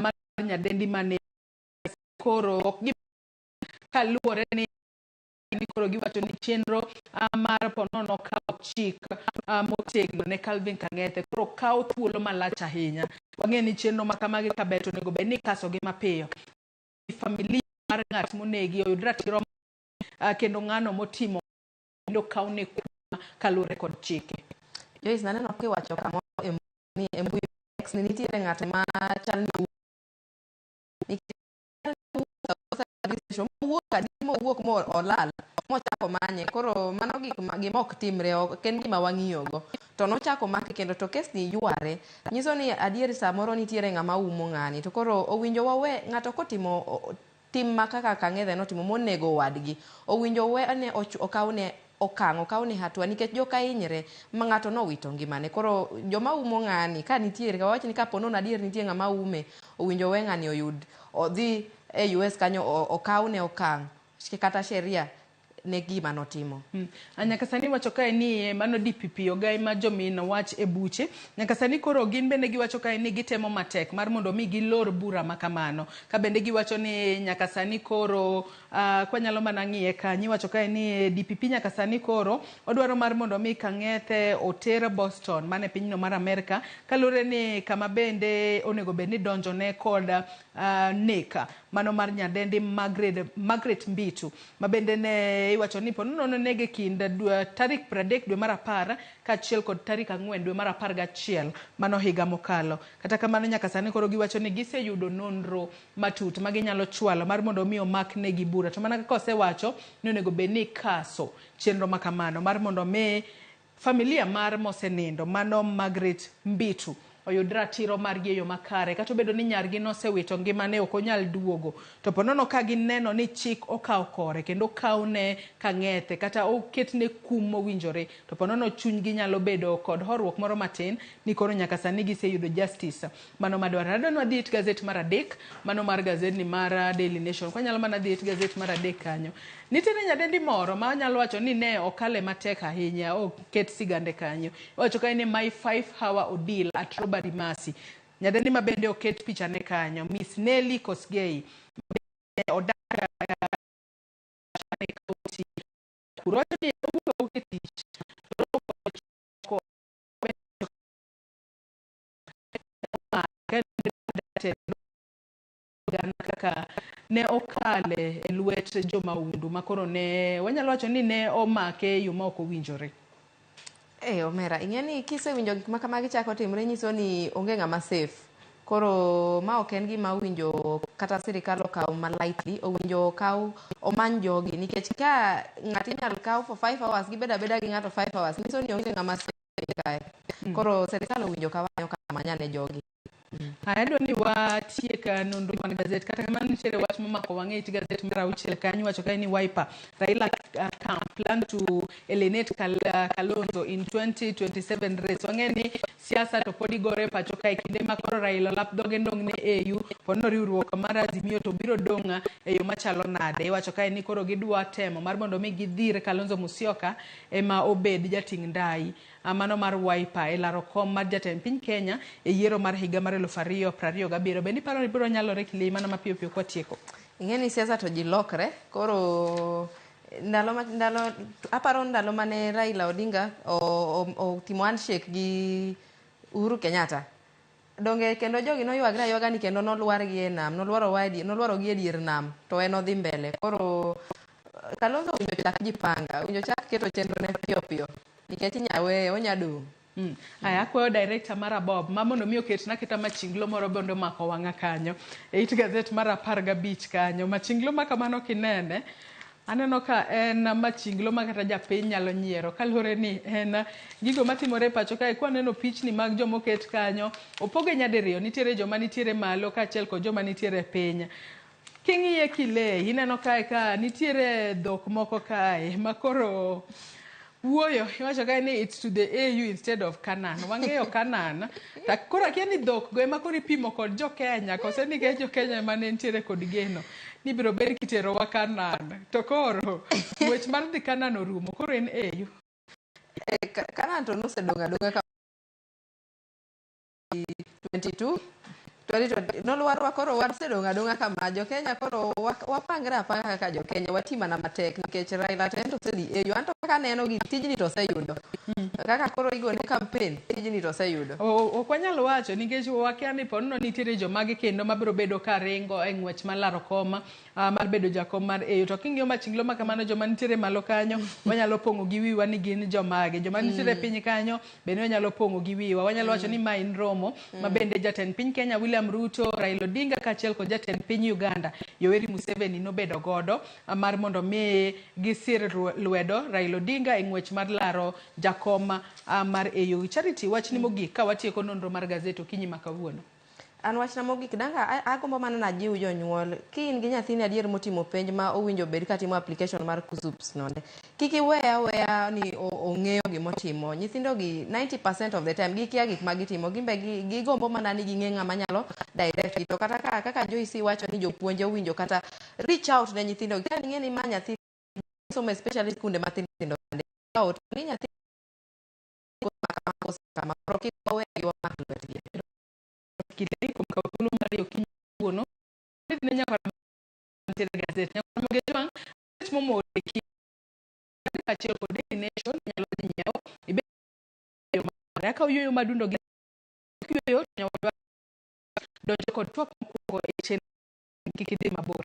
mar nyadendi mane koro ok gi kaluwore ni koro giwacho ni chenro mar ponono kawo chik motegno ne Calvin Kang'ethe koro kawo thuolo malach ahinya. Wang'e ni chenro ma kamagi kaber to onego bed ni ikasogi mapiyo. Familia mar ng'at monegi oyud ratiro kendo ng'ano motimo kendo kawne kuma kaluwore kod chike. Joyce, naneno kiwacho kamoro e mbui X ni nitiere ng'at ma chal ni mowuok adi mowuok mo olal mochako manye. Koro mano gik gima ok timre, ok en gima wang'iyogo. To nochako make kendo to kes ni yware. Nyiso ni adier samoro nitiere ng'ama umo ng'ani. To koro owinjo wawe ng'ato kotimo tim ma kaka Kang'ethe notimo monego wadgi. Owinjo wene okawne okang', okawne hatua nikech joka hinyre ma ng'ato nowito ngimane. Koro joma umo ng'ani ka nitiere, wawach ni kapo nono adier nitie ng'ama ume, owinjo we ng'ani oyud odhi e US kanyo okawne okang' kata sheria ne gima notimo. Nyaka sani wacho kae ni mano DPP ogai ma jomin wach e buche. Nyaka sani koro gin bende giwacho kae ni gitemo matek mar mondo mi gilor bura ma kamano. Ka bende giwacho ni nyaka sani koro kwanyalo mana ng'iye kanyo iwacho kae ni DPP nyaka sani koro odwaro mar mondo mi Kang'ethe oter Boston mane pinyno mar Amerka kaluwore ni kama bende onego bed ni donjone kod nek mano mar nyadendi Margaret Mbitu ma bende ne iwacho ni ponono nonege kind tarik 30 dwe mar 10 kaachiel kod tarik 4 dwe mar 11 mano higa mokalo. Kata kamano nyaka sani koro giwacho ni giseyudo nonro matut ma ginyalo chwalo mar mondo mi omak negi bura. To mana kaka osewacho ni onego bed ni ikaso chenro ma kamano mar mondo mi familia mar mosenindo mano Margaret Mbitu oyud ratiro margi e yo makare. Kata obedo ni nyargi nosewito ngimane ok onyal duogo, to ponono ka gineno ni chik okawo kore kendo okawne kang'ethe kata oketne kum mowinjore, to ponono chunygi nyalo bedo kod horuok moro matin ni koro nyaka sani giseyudo justice mano madwarore. Adwa ni wadhi it gazet mar adek, mano mar gazedni mar Daily Nation. Kwanyalo mana dhi it gazet mar adek kanyo. Nitiere nyadendi moro ma anyalo wacho ni ne okale matek ahinya, oket sigande kanyo. Iwacho kae ni my 5 hour ordeal at Robbery Mercy. Nyadendi ma bende oket pichane kanyo, Miss Nelly Kosgei, odak e kaunti Nakuru. Owacho ni owuok e tich to kaka ne okale e lwet jomahundu makoro ne wanyalo wacho ni ne omake e yo ma ok owinjore. Eh, omera, ing'e ni kisewinjo gik ma kamagi chako timre nyiso ni onge ng'ama safe. Koro ma ok en gima owinjo kata sirikal okaw ma lightly, owinjo okaw omany jogi nikech ka ng'ato inyal kaw for 5 hours gibedo abeda gi ng'ato 5 hours nyiso ni onge ng'ama safe kae. Koro sirikal owinjo okaw ane okang' omanyane jogi. Aya, adwa ni watiek nonro mag gazet. Kata kamano nitiere wach momako wang'e it gazet mar auchiel kanyo iwacho kae ni Wiper Raila camp plan to alienate Kalonzo in 2027 race. Wang'e ni siasa to pod igore e pacho kae kinde ma koro Raila olap dhoge ndong' ne AU pono riwruok mar Azimio to biro dong' e yo machalo nade. Iwacho kae ni koro gidwa temo mar mondo mi gidhir Kalonzo Musyoka ema obed jating' ndai mano mar Wiper e laro kom mar jatend piny Kenya e yiero mar higa mar 2027. Bende iparo ni biro nyalore Kilei mana mapiyo piyo kwatieko? Ing'e ni siasa to ji lokre, koro ndalo ma ndalo aparo ndalo mane Raila Odinga otimo handshake gi Uhuru Kenyatta. Donge kendo jogi noywagre aywaga ni kendo nolwargi e nam, nolwarowa e dier, nolwarogi e dier nam to en odhi mbele. Koro Kalonzo owinjo chak jipanga, owinjo chak keto chenro ne piyo piyo nikech inya weye onya dong'. Aya, akwayo director mara Bob ma mondo mi oketna kata machinglo moro bende omako wang'a kanyo e it gazet mar 15 kanyo. Machinglo ma kamano kinene aneno ka en machinglo ma kata japiny nyalo nyiero kaluwore ni en gigo matimore e pacho kae. Kwaneno pichni mag jomoket kanyo, opoge nyadiriyo, nitiere joma nitiere malo kaachiel kod joma nitiere piny. King'iye Kilei, ineno kae ka nitiere dhok moko kae makoro wuoyo iwacho kae ni it's to the AU instead of Canaan. Wang'eyo Canaan. Ta koro akia ni dhok go ema koro ipimo kod jo Kenya kose nikech jo Kenya ema ne nitiere kod geno ni ibiro bed kiterowa Canaan. To koro ng'wech mar dhi Canaan orumo koro en AU. Canaan to nosedong' adong'a ka 22 2020 nolwarwa koro wasedong' adong'a kama jo Kenya koro wapangre apanga kaka jo Kenya wati mana matek nikech Raila to en to osedhi AU anto kaka aneno gi tijni to oseyudo kaka koro igone campaign tijni to oseyudo. Ok wanyal wacho nikech wakia ni ponono nitiere jomage kendo mabiro bedo ka ringo e ng'wech mar laro kom mar bedo jakom mar AU. To king'iyo machinglo ma kamano joma nitiere malo kanyo wanyalo pong'o gi wiwa ni gin jomage. Joma nitiere piny kanyo bende wanyalo pong'o gi wiwa. Wanyalo wacho ni ma en romo ma bende jatend piny Kenya William Ruto, Raila Odinga kaachiel kod jatend piny Uganda Yoweri Museveni nobedo godo mar mondo mi gisir lwedo Raila Odinga e ng'wech mar laro jakom mar AU. Charity, wachni mogik ka watieko nonro mar gazet okinyi ma kawuono. An wachna mogik danga agombo mana najiw jonyuol ki in gi nyathini adier motimo penj ma owinjo bed katimo application mar KUCCPS nonde kik iwe aweya ni ong'eyo gimotimo nyithindo gi 90% of the time gikia gik ma gitimo gimbe gigombo mana ni ging'e ng'ama nyalo direct gi to kata ka, kaka Joyce wacho ni jopuonje owinjo kata reach out ne nyithindo gi ka ing'e ni ma nyathi somo especially skunde mathindo tindo out ni nyathi kama koso kama koro kik wawegi wamak lwetgi. Kilei kuom kawo thuolo mari okinyi kawuono ne nyakwar mantiere e gazet nyakwar Mogejwang' gazet momor e kind kaachiel kod Daily Nation inyalo dhi nyiewo ibed yo makare akawo yueyo madundo gi yueyo to nyawadwa donjo kod twak mokwongo e chenro kik idhi mabor.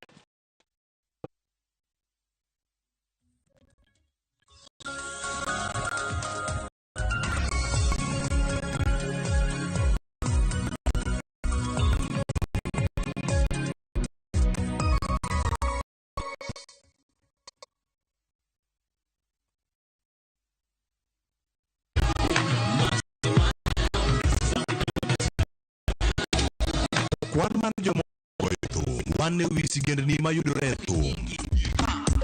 Wan joma goyo thum, wan e wi sigendni mayudore e thum.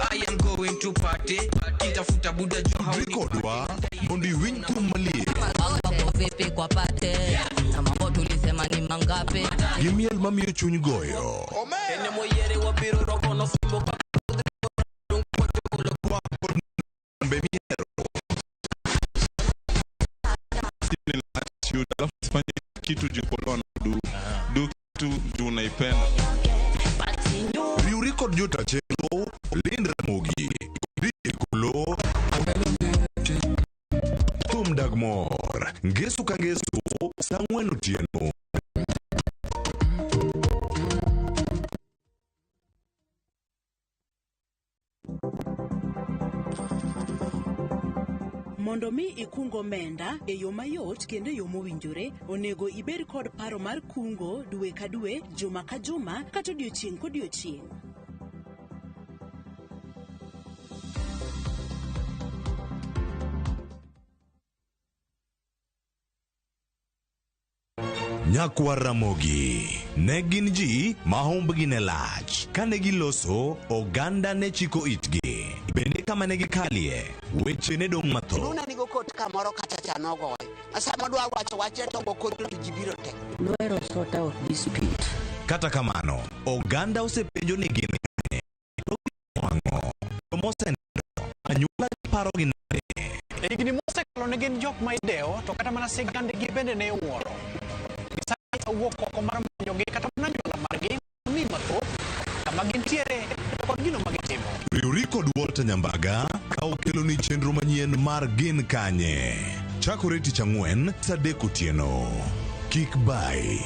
I am going to party. Kitafuta buda juu Tudri kodwa mondo iwinj thum maliet Mambo vipi kwa pate na mambo tulisema ni mangapi gi miel mamiyo chuny goyo. Ene moyere wabiro roko no simbo ka Mbe miero attitude, alafu usifanye kitu juu polo do do kitu juu unaipenda. Riwri kod jota chenro Lind Ramogi DJ Kulo Thum dag mor Ngeso ka ngeso saa ang'wen otieno. Mondo mi ikung omenda e yo mayot kendo e yo mowinjore, onego ibed kod paro mar kungo dwe ka dwe, juma ka juma, kata odiochieng' kodiochieng'. Nyakwar Ramogi ne gin ji ma humbgi ne lach. Kane giloso, oganda ne chiko itgi. Bende kama ne gikalie, weche ne dong' mathoth. Luna nigo kot kamoro kacha cha nogoye. Sama odwa wacho wachne to go kot to ji biro te. Lawyer sort out dispute. Kata kamano, oganda osepenjo ni gin kanye, to gitimo ang'o, to mosenindo, anyuola parogi nade? E higni mosekalo ne gin jok ma idewo to kata mana sigandgi bende ne iwuoro. Sani awuok oko mar manyogi kata mana anyuola margi mi mathoth kama gintiere to kod gino ma gitimo. Riwri kod Walter Nyambaga ka okeloni chenro manyien mar Gin Kanye. Chakore tich ang'wen saa adek otieno. Kik bai.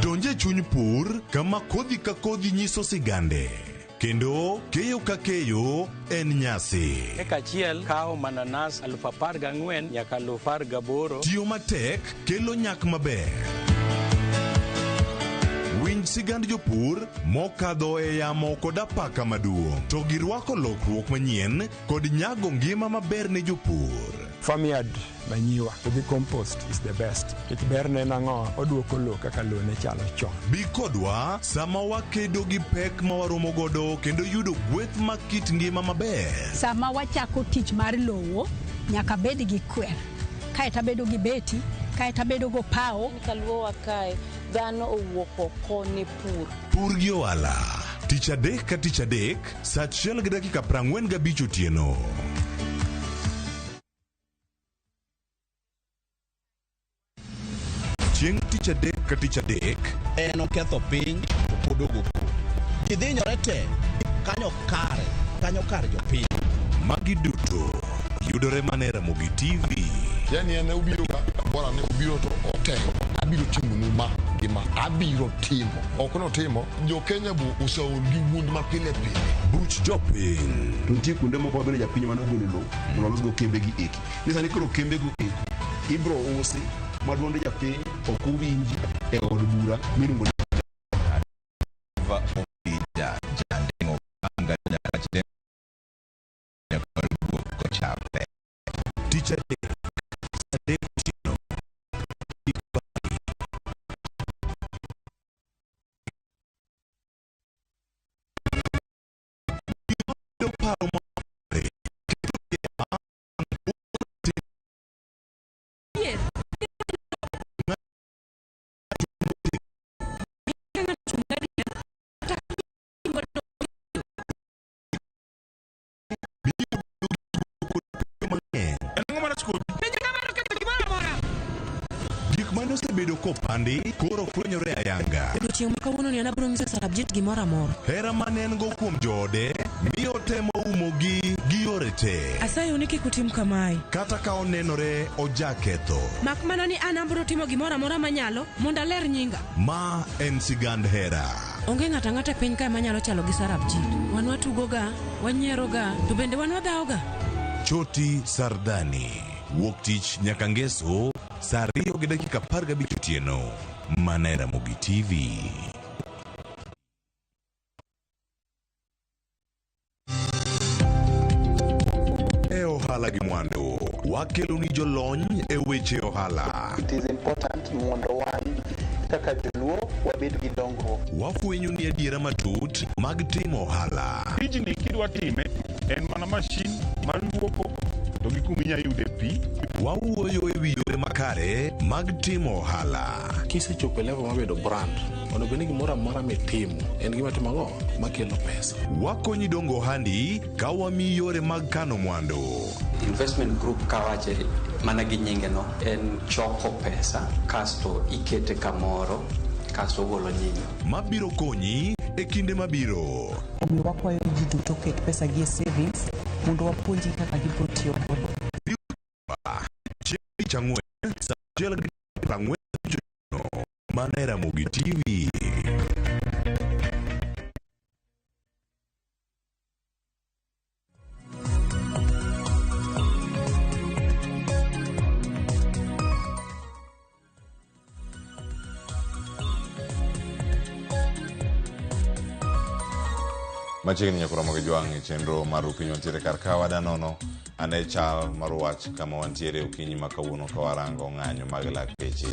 Donj e chuny pur kama kodhi ka kodhi nyiso sigande. Kendo keyo ka keyo en nyasi. Eka achiel kawo mananas 14,000 nyaka 18,000. Tiyo matek kelo nyak maber. Winj sigand jopur mokadho e yamo kod apaka maduong' to girwako lokruok manyien kod nyago ngima maber ne jopur. Farmyard manyiwa to gi compost is the best. Nikech berne en ang'o? Oduoko lowo kaka lowo ne chalo chon. Bi kodwa sama wakedo gi pek ma waromo godo kendo yudo gweth mag kit ngima maber. Sama wachako tich mar lowo, nyaka bed gi kwer. Kaeto abedo gi beti, kaeto abedo go pawo. Kaluowa kae, dhano owuok oko ne pur. Pur gi ohala. Tich adek ka tich adek, saa achiel gi dakika 45 otieno. Chieng' tich adek ka tich adek, En oketho piny to pod ogo koko. Ji dhinyore te kanyo kare, kanyo kar jopiny. Magi duto yudore mana e Ramogi TV. Yani en obiro ka bora ni obiro to otelo. Abiro timonu ma gi ma. Abiro timo. Ok notimo. Jo Kenya bo oseol gi wuond ma pile pile. Buch jopiny. To nitie kuonde moko ma bende japiny mane ogolo lowo mondo olosgo kembe gi eki. Ni sani koro kembe go eko ibro usi ma duond japiny ok owinji e od bura miluongo ni Opija Jandeng'o Banga nyaka kochape. Tich adek, saa adek otieno. Kik bai. Yudo paro makare kendo ngima Adier. Mang'eny. Ang'o marach kodi? Gik mane osebedo kopandi koro fwenyore ayanga. Odiochieng' ma kawuono ni an abiro nyiso Sarabjit gimoro amora. Hera mane en go kuom joode miyo temo umogi gi yore te. Asayo ni kik utim kamae. Kata ka onenore ojaketho. Mak mana ni an abiro timo gimoro amora manyalo mondo aler nyinga. Ma en sigand hera. Onge ng'ato ang'ata e piny kae manyalo chalo gi Sarabjit. Wan watugoga, wanyieroga, to bende wan wadhawoga. Choti Sardani. Wuok tich nyaka ngeso saa 2:15 otieno. Mana e Ramogi TV. E ohala gi mwandu. Wakeloni jolony e weche ohala. It is important mondo wan kaka joluo wabed gi dongruok. Wafwenyo ni adiera matut mag timo ohala. Tijni kidwa time en mana mashin mar luoko to gi kuma inya yude pi. Wawuoyo e wi yore makare mag timo ohala. Kisechopo e level mar bedo brand, onego bed ni gimoro amora mitimo en gima timo ang'o makelo pesa. Wakonyi dongo ohandi ka wamiyi yore mag kano mwandu. Investment group kawache mana gi nyinge no en choko pesa kasto ikete kamoro kasto ogolo nyinyo. Mabiro konyi e kinde mabiro. Omiyo wakwayo ji duto oket pesa gi e savings mondo wapuonjgi kaka gibiro tiyo godo. Chieng' tich ang'wen saa achiel gi dakika ang'wen otieno mana e Ramogi TV. Machiegni nyaka romo gi jwang' e chenro mar Okinyi wantiere kar ka wadanono ane chal mar wach kama wantiere okinyi ma kawuono ka warango ng'anyo mag lakteche.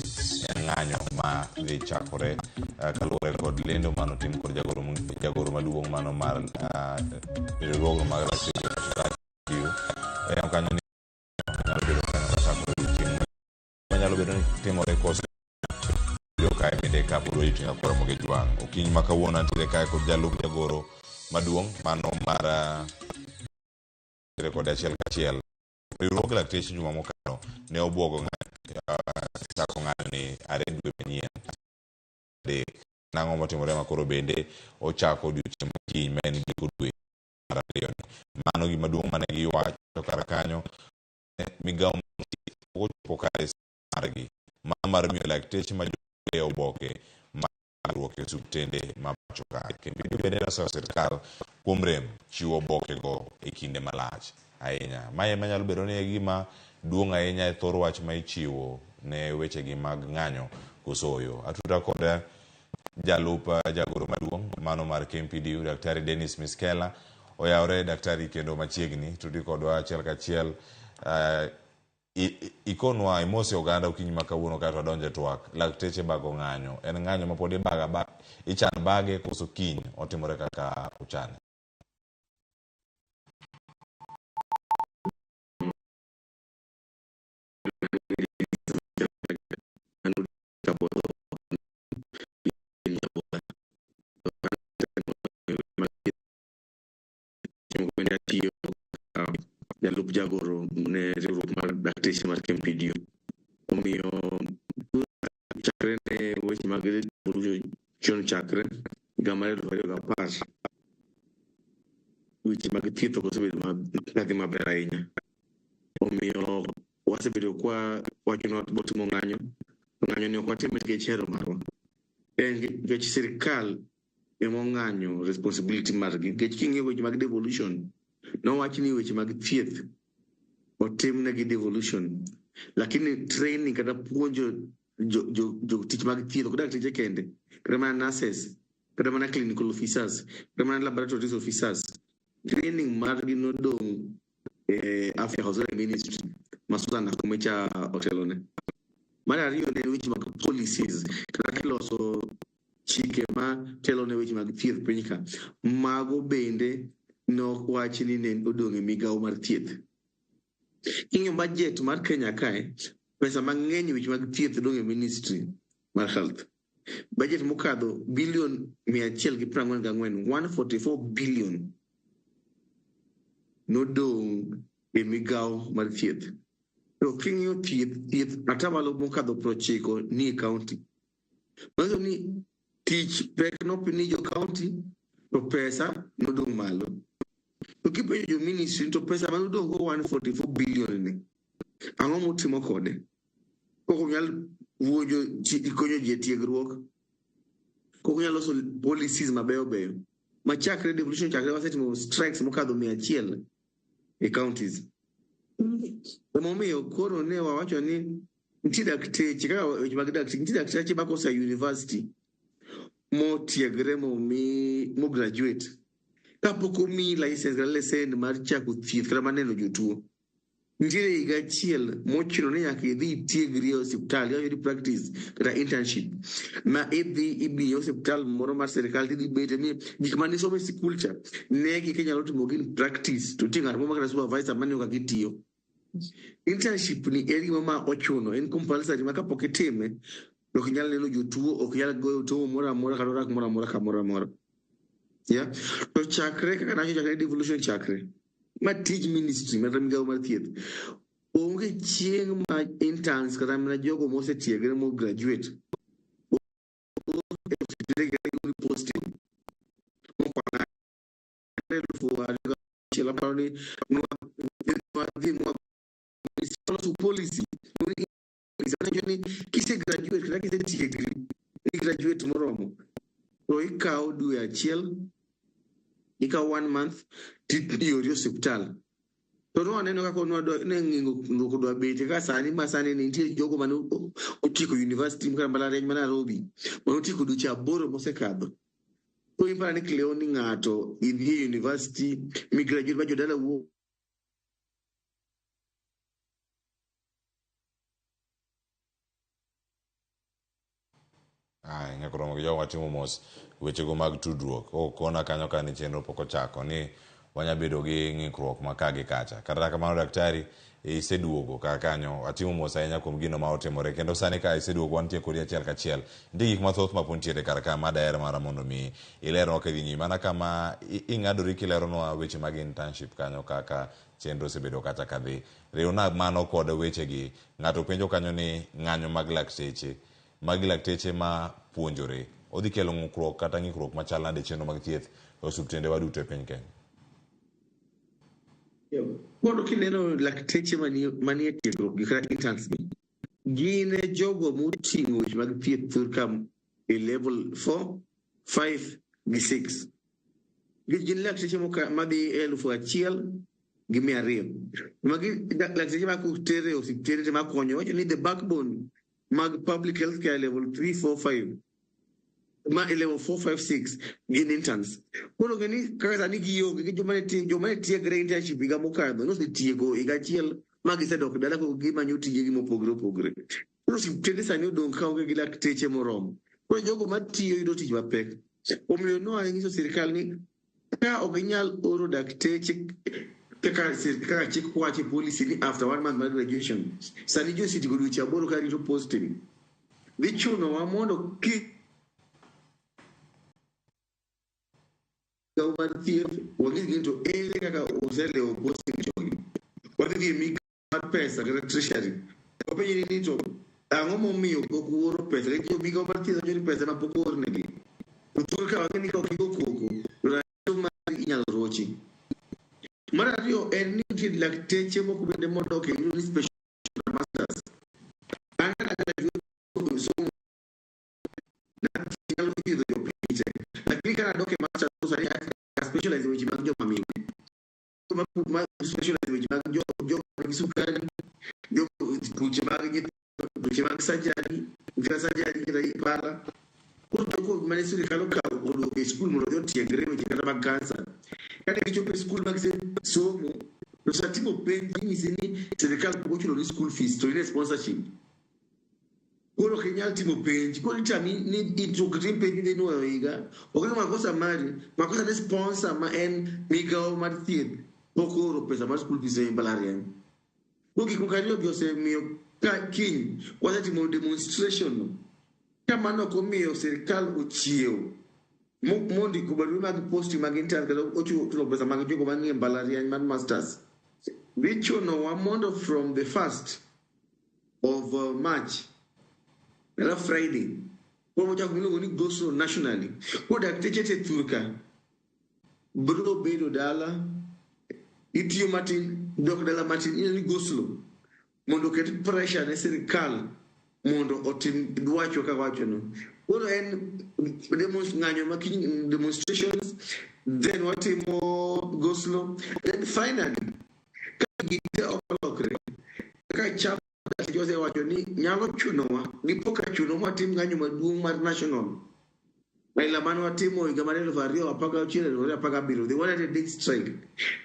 En ng'anyo ma dhi chakore kaluwore kod lendo manotim kod jagoro jagoro maduong' mano mar riwruogno mag lakteche e kanyo ni nyalo bedo kanyo kachakore odiochieng' manyalo bedo ni timore koso yudo kae bende kapod warito nyaka koro mogi jwang'. Okinyi ma kawuono antiere kae kod jalup jagoro maduong' mano mar ntiere kode achiel kachiel. Riwruog lakteche juma mokalo ne obwogo chako ng'anyo ni are dwe manyien adek. Nang'o motimore ma koro bende ochako odiochieng' ma kiny ma en giko dwe mar ariyo ni. Mano gima duong' mane giwacho kar kanyo migawo ochopo kare margi mano mar miyo lakteche ma e oboke mag ruok e osiptende ma pacho ka. Kendo bende nosayo sirkal kuom rem chiwo oboke go e kinde malach ahinya. Mae ema nyalo bedo ni e gima duong' ahinya e thor wach ma ichiwo ne wechegi mag ng'anyo kosoyo. Atuta kod jalup jagoro maduong' mano mar KMPDU Daktari Dennis Miskela. Oyawre daktari kendo machiegni tudi kodwa achiel kachiel. Ikonwa imose oganda okinyi ma kawuono kaeto wadonjo e twak. Lakteche bago ng'anyo. En ng'anyo ma pod ibaga ba ichan bage koso kiny otimore kaka uchane. Atiyo jalup jagoro ne riwruok mar dakteche mar KMPDU. Omiyo chakre ne weche mag devolution chakre higa mar 2010, weche mag thieth ok osebedo kadhi maber ahinya. Omiyo wasebedo kwa wacho ni wabiro timo ng'anyo, to ng'anyo ni ok watim nikech hero marwa. En nikech sirikal ema ong'anyo responsibility margi. Nikech king'iyo weche mag devolution, nowach ni weche mag thieth otimnegi devolution, lakini training kata puonjo jotich mag thieth, ok dakteche kende, kata mana nurses, kata mana clinical officers, kata mana laboratory officers, training margi nodong' e Afya House Ministry ma Susan Nakhumicha otelone. Mar ariyo ne en weche mag policies, kata kiloso chike ma telo ne weche mag thieth piny ka, mago bende nowach ni ne odong' e migawo mar thieth. King'iyo budget mar Kenya kae, pesa mang'eny weche mag thieth dong' e ministry mar health. Budget mokadho bilion 144, 144 billion nodong' e migawo mar thieth. To king'iyo thieth, thieth atamalo mokadho 90 ni e county. Manyiso ni tich pek ni jo county to pesa nodong' malo. To kipenjo jo ministry to pesa manodong' go 144 billion ni, ang'o mutimo kode? Kok unyal wuonjo konyo ji e tiegruok, kok unyal loso policies mabeyo beyo. Machakre devolution chakre wasetimo strikes mokadho 100 e counties. Emomiyo koro ne wawacho ni nitie dakteche kaka weche mag dakteche, nitie dakteche ma kosa university motiegre momi mo graduate kapok omiyi license kata lesen mar chako thieth kata mar neno jotuo. Nitiere higa achiel mochuno ni nyaka idhi itiegri e osiptal, iwinjo ni practice kata internship ma idhi ibiyo e osiptal moro mar sirkal tidhi bete ni gik mane isomo e sikul cha negi kinyalo timo gin practice to nitie ng'at moro ma kata supervisor maneno kaka itiyo. Internship ni en gima ma ochuno, en compulsory ma kapok itime to ok inyal neno jotuo, ok inyal goyo tomo moro amora kata orak moro amora kamoro amora. Yeah. To chakre kaka nawacho chakre devolution chakre ma tij ministry kata migawo mar thieth onge chieng' ma interns kata mana jogo mosetiegre mo graduate posting mokwongo 2006 aparo ni nwadhi mwa policy ni kise graduate kata kise tiegri ni graduate moromo to ikawo dwe achiel ikawo one month tiori osiptal to nwaneno kaka nwadwa ne ng'ingo dwa betie kaka sani ma sani ni nitie jogo mane otieko university kata mbalariany ma Nairobi mane otieko dweche 8 mosekadho. Koro iparo ni Cleo ni ng'ato idhi e university mi graduate ma jodala wuok Ai, nyaka romo gi jogo watimo mos wechego mag tudruok. Okona kanyo ka ni chenro pok ochako ni wanya bedo gi ng'ikruok ma ka gi kacha. Kata kamano daktari iseduogo kar kanyo. Atimo mos ahinya kuom gino ma otimore kendo sani ka iseduogo wantie kodi achiel kachiel. Nitie gik mathoth ma pod nitiere kar ka ma daher mana mondo mi ilernwa kidhi nyime. Mana kama ing'adori kileronwa weche mag internship kanyo kaka chenro osebedo kata kadhi. Riwna mano kod wechegi. Ng'ato penjo kanyo ni ng'anyo mag lakteche Magi lakteche ma puonjore. Odhi kelo ng'ukruok kata ng'ikruok machal nade e chenro mag thieth e osuptendewa duto e piny Kenya? Koro kineno lakteche manie tiegruok gi kata interns gi, gin e jogo moting'o weche mag thieth thur ka e level 4, 5 gi 6. Gin lakteche madhi 1200. Magi lakteche ma koter e osiptende makonyo, wacho ni the backbone mag public health care level 3, 4, 5 ma e level 4, 5, 6 gin interns. Koro ng'e ni kaka sani gionge gi joma ne tiegre internship higa mokadho nosetieko higa achiel ma gisedok dala koro gimanyo tijegi mopogore opogore. Koro osiptende sani odong' kaonge gi lakteche moromo. Koro jogo matiyo yudo tich mapek. Omiyo nwanyiso sirikal ni ka ok ginyal oro dakteche kaka chik wacho e policy ni after 1 month mar graduation, sani ji osetieko dweche 8 ka rito posting. Dhi chunowa mondo ki migawo mar thieth wang'isgi ni to ere kaka oselewo posting jogi. Wadhi dhi e migawo mar pesa kata treasury wapenjgi ni to ang'o momiyo pok uoro pesa nikech migawo mar thieth wacho ni pesa ma pok oornegi. To thur ka wang'e ni ka ok igo koko to ratiro mari inyalo rochi. Mar ariyo en ni nitie lakteche moko bende modok e iluongo ni special masters. An kata graduate somo nyalo thiedho jopiny te. Lakini ka nadok e masters to sani a specialize e weche mag joma mine. Ma specialize weche mag joma nigi sukari, tuoche mag nyithindo, tuoche mag surgery, kata surgery kata ipala. Koro jogo mane sirikal okawo oduoko e skul mondo odhi otiegre weche kata mag kansa. Kane gichopo e skul ma gisesomo, to sa timo penj inyisi ni sirikal pok ochulo ni school fees to in e sponsorship. Koro ok inyal timo penj. Koro itami ni ok tim penj idhi nuoyo higa. Ok ni makosa mari, makosa ne sponsor ma en migawo mar thieth pok ooro pesa mar school fees e mbalariany. Koro gik moko ariyo gi osemiyo ka kiny wasetimo demonstration ka mano ok omiyo sirikal ochiew mondiko barue mag posting mag intern kata ochulo pesa mag jogo manie mbalariany mar masters. Dhi chunowa mondo from the 1st of March kata Friday koro wachako miluongo ni go slow nationally. Koro dakteche te thur ka bro bedo dala itiyo matin dok dala matin ineno ni go slow mondo oket pressure ne sirikal mondo otim dwachwa kaka wachono. Koro en ng'anyo ma kiny demonstrations then watimo go slow then finally ka gigi te ok olokre kaka chama osewacho ni nyalo chunowa dipo ka chunowa watim ng'anyo maduong' mar national Raila mane watimo higa mar 2016 2017 the 100 day strike.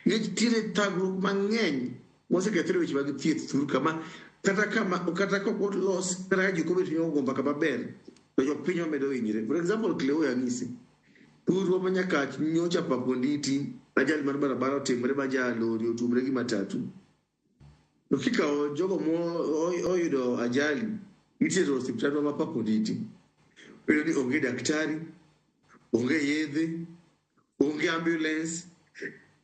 Nikech nitiere thagruok mang'eny Mosekethore weche mag thieth thur kama kata kama kata kapok los kata ka ji ok obet piny ogo mbaka maber to jopiny wamedo hinyre. For example, Cleo anyisi. Thurwa ma Nyakach nyocha pap Onditi ajali mar barabara otimore ma ja lori otuomre gi matatu. To kikawo jogo moyudo ajali itero e osiptandwa ma Pap Onditi. Iyudo ni onge daktari, onge yedhe, onge ambulance.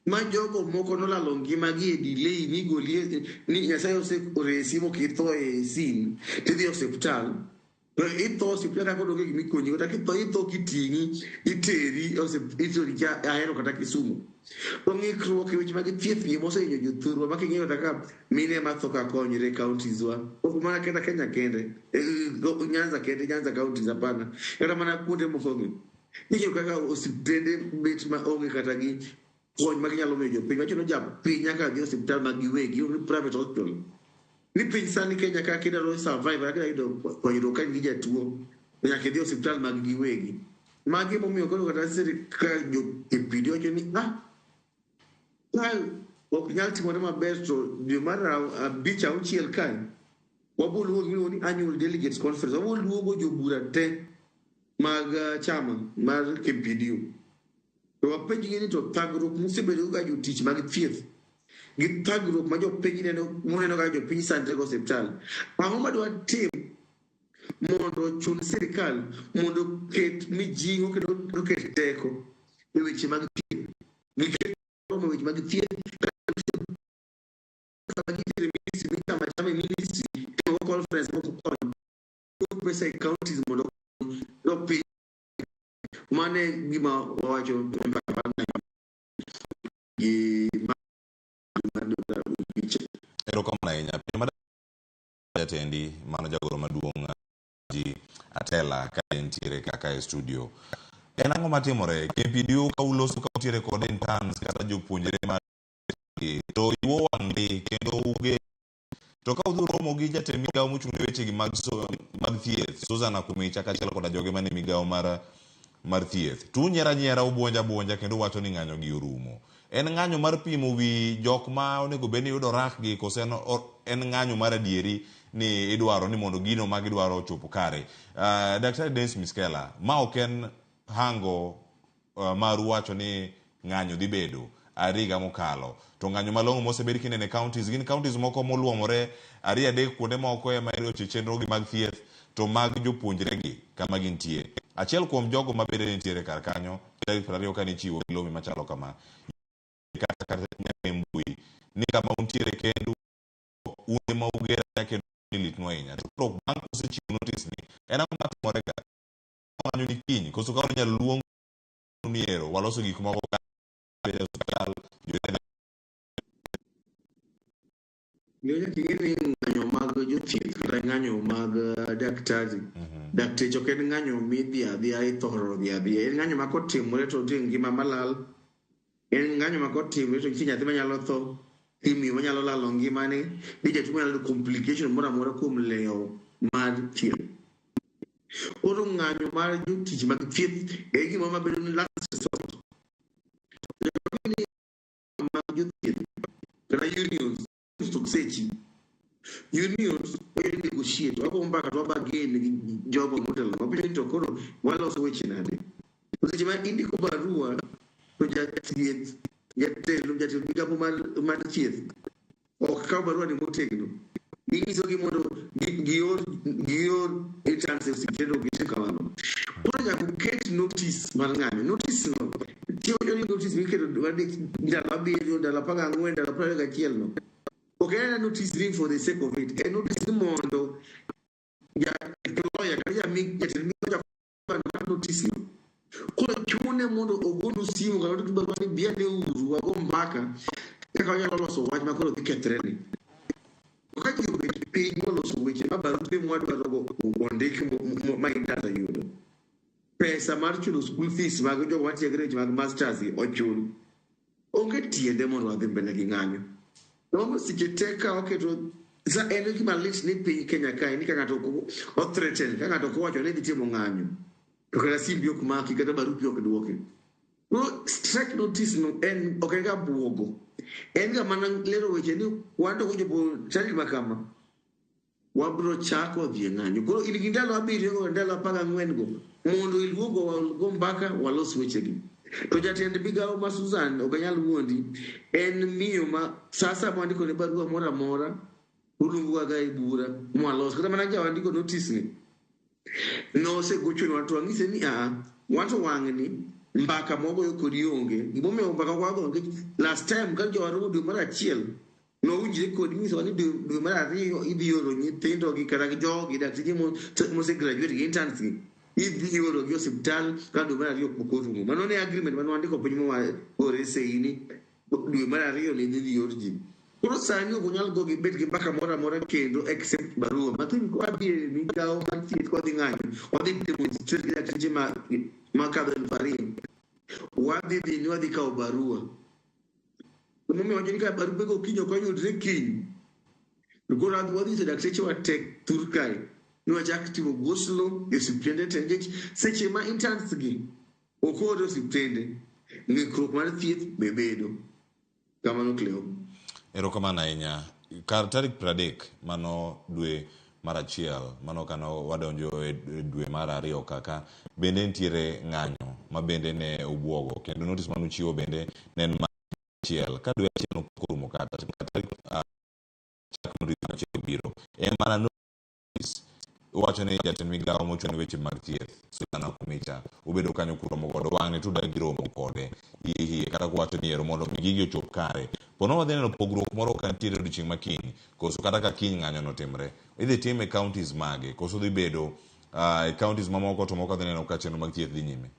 Ma jogo moko nolalo ngimagi e delay migoli ni Nyasaye oseresi mokitho e scene tidhi e osiptal. To itho osiptal kaka onge gima ikonyi kata kitho itho kiting'i iteri e iteri kia Ahero kata Kisumu. To ng'ikruok e weche mag thieth gi mosehinyo jothurwa ma king'iyo kata ka mine matho ka konyre e counties wa ok mana kata Kenya kende Nyanza kende Nyanza counties hapana kata mana kuonde moko gi ing'iyo kaka osiptende bet ma onge kata gi kony ma ginyalo miyo jopiny wacho ni japiny nyaka dhi e osiptal mag giwegi onge private hospital ni piny sani Kenya ka kidwaro survive kata kidwa yudo konyruok ka in gi jatuo to nyaka idhi e osiptal mag giwegi. Magi emomiyo koro kata sirikal jo KPD wacho ni ah ka ok nyal timore maber to dwe mar abich auchiel kae wabiro luongo gimiluongo ni annual delegates conference wabiro luongo jobura te mag chama mar KPDU to wapenjgi ni to thagruok musebedo ka jotich mag thieth gi thagruok ma jopiny neno muneno ka jopiny sandre go osiptal ang'o ma dwatim mondo ochun sirikal mondo oket mijing'o kendo oket teko e weche mag thieth giket e weche mag thieth kama gitere ministry ni chama chama e ministry timo conference moko kony pesa e counties mondo jopiny mano e gima wawacho e mbaka mar gi Erokamano ahinya. Penjo mar jatendi mano jagoro maduong' ji Atela ka entiere kaka e studio. En ang'o matimore? KPDU ka uloso ka utiere kod interns kata jopuonjre ma to iwo wang' ndi kendo uge to ka udhi uromo gi jatend migawo mochung' ne wechegi mag, so, mag thieth Susan Nakhumicha kaachiel koda joge mane migawo mar mar thieth to unyiero anyiera ubuonjo abuonja kendo uwacho ni ng'anyo gi orumo. En ng'anyo mar pimo wi jok ma onego bed ni yudo rak gi koso en, en ng'anyo mar adieri ni idwaro ni mondo gino ma gidwaro ochop kare. Daktari Dennis Miskela, ma ok en hango maru wacho ni ng'anyo dhi bedo are higa mokalo. To ng'anyo malong'o mosebed kineno e counties gin counties moko moluomore ariyo adek kuonde moko ema iloche chenro gi mag thieth to mag jopuonjre gi kama gintie. Achiel kuom jogo ma bende nitiere kar kanyo tarik 20 kane ichiwo milome machalo kama kata kata nyaka e mbui ni kama untiere kendu un ema uger kendo ni litnu ahinya. To koro bang' kusechiwo notice ni en ang'o matimore ga? Ng'anyo ni kiny koso ka inyalo luong ni ero waloso gik moko ka e osiptal jo Nyaka ing'e ni ng'anyo mag jothieth kata ng'anyo mag daktari dakteche ok en ng'anyo midhi adhiya ithoro dhi adhiya en ng'anyo ma kotimore to nitie ngima malal en ng'anyo ma kotimore to nitie nyathi manyalo tho nitie miyo manyalo lalo ngimane nitie jatuo manyalo yudo complication moro amora kuom lewo mar thieth koro ng'anyo mar jotich mag thieth e gima mabedo ni last resort mag jothieth kata unions to sechi unions wayudo negotiate wago mbaka to wabargain gi jogo motelo wapenjo ni to koro waloso weche nade to seche ma indiko barua to jathieth jatelo jatelo migapo mar thieth ok kaw barua ni motegno inyisogi mondo gior gior interns e osiptende ok gitim kamano koro nyaka uket notice mar ng'anyo notice no tiyo ni notice miketo ndalo 7 ndalo 14 ndalo 21 no ok en ena notice ni for the sake of it en notice ni mondo ja employer kata jatend migawo mar notice no koro chune mondo ogonu simu kata ondik barua ni bi ane uru wago mbaka kaka wanyalo loso wach ma koro dhi kethre ni to ka ji obet piny moloso weche ma barupe mwadwarogo ondik ma interns oyudo pesa mar chulo school fees mag jogo matiegre weche mag masters gi ochul onge tiende mondo wadhi mbele gi ng'anyo Emomiyo seche te ka waketo sa en gima lit ni piny Kenya kae ni ka ng'ato o threaten ka ng'ato ok owacho ni dhi timo ng'anyo to kata simbi ok maki kata barupi ok duoki. Koro strike notice no en ok en ga buogo. En ga mana lero weche ni wan to kochopo tarik ma kama, wabro chako dhi e ng'anyo. Koro in gi ndalo 7 go, ndalo 14 go, mondo iluongwa wago mbaka walos wechegi. To jatend migawo ma Susan ok anyal wuondi, en miyo ma sasa mwandiko ne barua moro amora, oluongowa ga e bura mwalos. Kata mana ja wandiko notice ni, nosegochonwa to wang'ise ni aa, wan to wang'ni mbaka mwagoyo kodi onge. Gimomiyo mbaka kwago nikech last time ka jowaromo dwe mar 1, nowinjre kodi nyisowa ni dwe mar 2 idhi oro nyithindo gi kata jogi dakteche mose graduate gi interns gi idhi oro gi osiptal ka dwe mar 2 pok orumo. Mano ne agreement mane wandiko piny mwaore seini dwe mar 2 ne idhi or ji. Koro sani ok onyal go gi bet gi mbaka moro amora kendo except barua. Mathin kwadhi e migawo mar thieth kwadhi ng'anyo, wadhi demonstrate gi dakteche makadho 2000. Wadhi dhi ni wadhi kawo barua. Emomiyo wacho ni ka barupego kiny ok oyudre kiny, to koro wadhi nyiso dakteche wa te thur kae ni wachak timo go slow e osiptende te nikech seche ma interns gi ok oor e osiptende, ng'ikruok mar thieth be bedo. Kamano Cleo. Erokamano ahinya. Kar tarik 30 mano dwe mar 1, mano kano wadonjo e dwe mar 2 kaka, bende nitiere ng'anyo ma bende ne ubuogo, kendo notice manuchiwo bende ne en mar 1. Ka dwe 1 pok orumo kata tarik chak notice machielo biro. En mana notice iwacho ni jatend migawo mochung' ne weche mag thieth Susan Nakhumicha ubedo kanyo kuromo godo wang'ni to udagi romo kode hie kata kuwacho ni ero mondo mi gigi ochop kare. Pono wadhi neno pogruok moro ka nitiere odiochieng' ma kiny, koso kata ka kiny ng'anyo notimre. Idhi time e counties mage, koso dhi bedo e counties mamoko to moko adhi neno ka chenro mag thieth dhi nyime.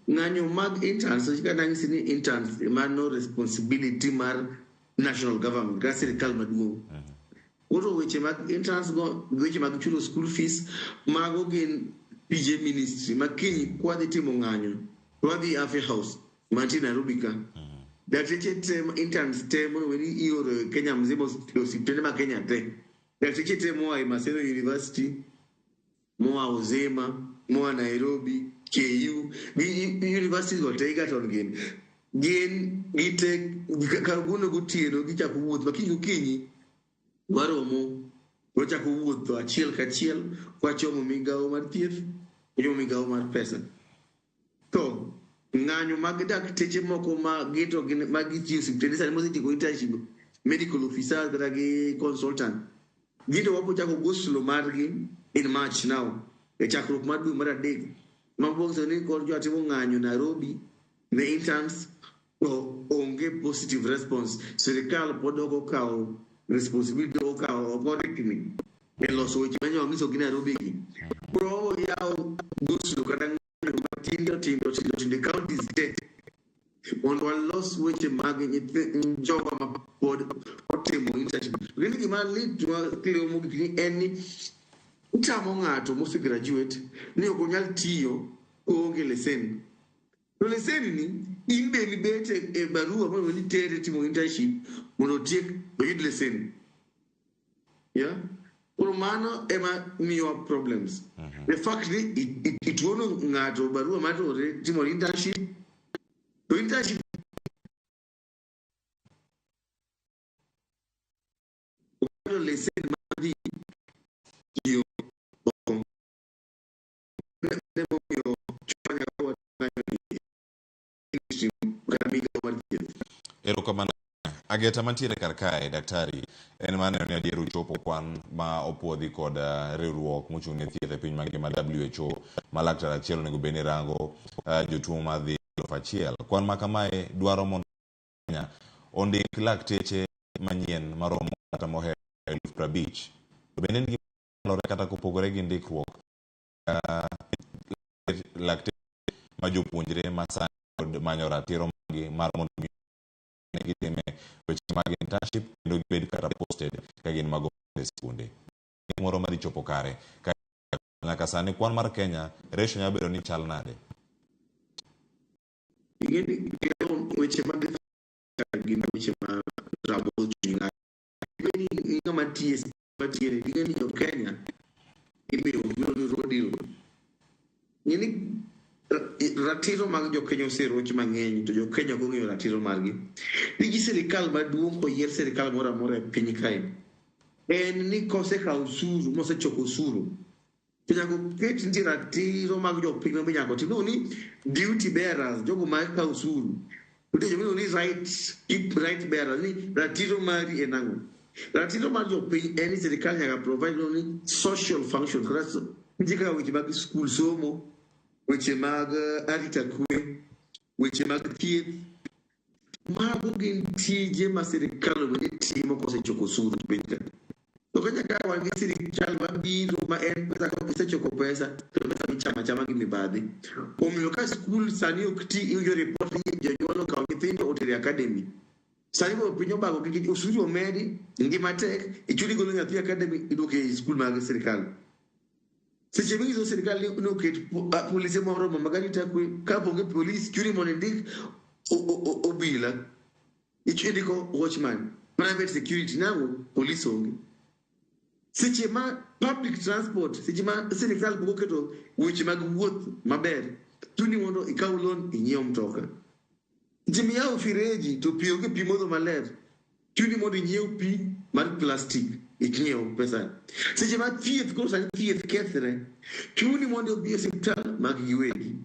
Ng'anyo mag interns, kaka nanyisi ni interns mano responsibility mar national government kata sirikal maduong'. Koro weche mag interns go, weche mag chulo school fees, mago gin tije ministry ma kiny kwadhi timo ng'anyo, to wadhi Afya House mantie Nairobi ka. Dakteche te, interns te monego bed ni ioro e Kenya mzima e osiptende ma Kenya te. Dakteche te moa e Maseno University, moa Uzima, moa Nairobi, KU, gi universities go te Egerton gin. Gin gite kawuono gotieno gichako wuoth ma kiny gokinyi waromo wachako wuotho achiel kachiel kwachomo migawo mar thieth, kwachomo migawo mar pesa. To ng'anyo mag dakteche moko ma gin to gin ma gitiyo e osiptende sani mosetieko internship, medical officers kata gi consultant, gin to wabo chako go slow margi in March now, e chakruok mar dwe mar 3. Mabo ni kor jowa timo ng'anyo Nairobi ne interns to onge positive response. Sirikal pod ok okawo responsibility, ok okawo, ok orikni e loso weche manyo wanyiso gi Nairobi gi. Koro wabo yawo go slow kata ng'anyo matindo tindo tindo tindo e counties te mondo walos weche mag jogo ma pod otimo internship. Lakini gima lit ma Cleo mogik ni en ni itamo ng'ato mose graduate ni ok onyal tiyo koonge lesen. To lesen ni in be mibet e barua mondo ni tere timo internship mondo otiek oyud lesen. Yeah? Koro mano ema miyowa problems. The fact ni ituono ng'ato barua mar timo internship, to internship okalo lesen mar dhi tiyo oko. Emomiyo chwanya ng'anyo ni ministry kata migawo mar thieth. Erokamano. Ageta mantiere kar kae, daktari, en mar neno ni adier uchopo kwan ma opuodhi kod riwruok mochung' ne thieth e piny mangima WHO ma laktar achiel onego bed ni rango jotuo madhi 1000. Kwan ma kamae dwaro mondo Kenya ondik lakteche manyien maromo kata mohewo 50,000. To bende en gima nyalore kata kopogore gi ndikruok lakteche ma jopuonjre ma sani pod manyo ratiro margi mar mondo mi gitime weche mag internship kendo gibed kata posted ka gin mago e skunde. Moro madhi chopo kare. Ka nyaka sani kwan mar Kenya ratio nyalo bedo ni chal nade? Ing'eni weche mag gin weche ma rabo chuny ng'ato. Ing'eni ng'ama tiye matiere, ing'eni jo Kenya imiyo gimoro ni raw deal. Ing'eni Ratiro mag jokenya oseroch mang'eny to jokenya ok ong'eyo ratiro margi. Tij sirikal maduong' koyier sirikal moro amora e piny kae en ni kosekawo osuru mosechoko osuru to nyaka oket nitie ratiro mag jopiny ma nyaka otim. Iluongo ni duty bearers, jogo ma kawo osuru. Nitie joma iluongo ni right bearers, ni ratiro mari en ang'o? Ratiro mar jopiny en ni sirikal nyaka provide iluongo ni social functions. Kata nitie kaka weche mag skul somo, weche mag arita kwe, weche mag thieth. Mago gin tije ma sirikal onego ni timo kosechoko osuru e piny ka. To Kenya ka wan gi sirikal mabiro ma en pesa ka gisechoko pesa to pesa michamo achama gi mibadhi. Omiyo ka skul sani ok ti iwinjo ripot ni jonyuol okawo nyithindo otero e academy. Sani koro piny obago nikech osuru omedi, ngima tek, ichuli golo nyathi e academy iduoke e skul mag sirikal. Seche minyiso sirikal ni oket polise moromo mag arita kwe, ka onge polis chuni mondo indik obila, indiko watchman, private security nang'o polis onge. Seche ma public transport, seche ma sirikal pok oketo weche mag wuoth maber, chuni mondo ikaw loan inyiew mtoka. Seche miyawo fireji to pi onge pi modho maler, chuni mondo inyiew pi mar plastic inyiew pesa. Seche ma thieth koro sani thieth kethre, chuni mondo odhi e osiptal mag giwegi.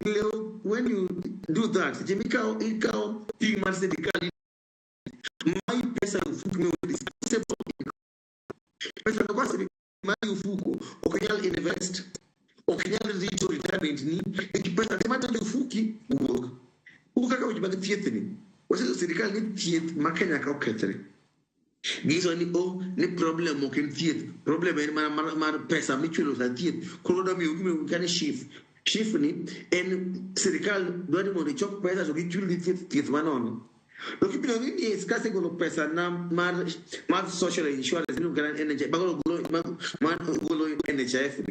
Leo, when you do that, seche mikawo ikawo ting' mar sirikal mayi pesa e ofuku disposable income. Pesa no kwa sirikal mayi ofuko ok nyal invest, ok nyal rito retirement ni, nikech pesa te madonjo e ofuki wuok. Wuok kaka weche mag thieth ni. Waseso sirikal ni thieth ma Kenya ka okethre. Ginyiso ni oh, ni problem ok en thieth, problem en mana mar pesa michulo sa thieth. Koro wadwa miyo gima ka ni SHIF. SHIF ni en sirikal dwa ni mondo ichok pesa to gichul gi thieth thieth manono. To kibiro ni ni kasegolo pesa na mar social insurance miluongo kata NHIF, magolo golo mar golo NHIF.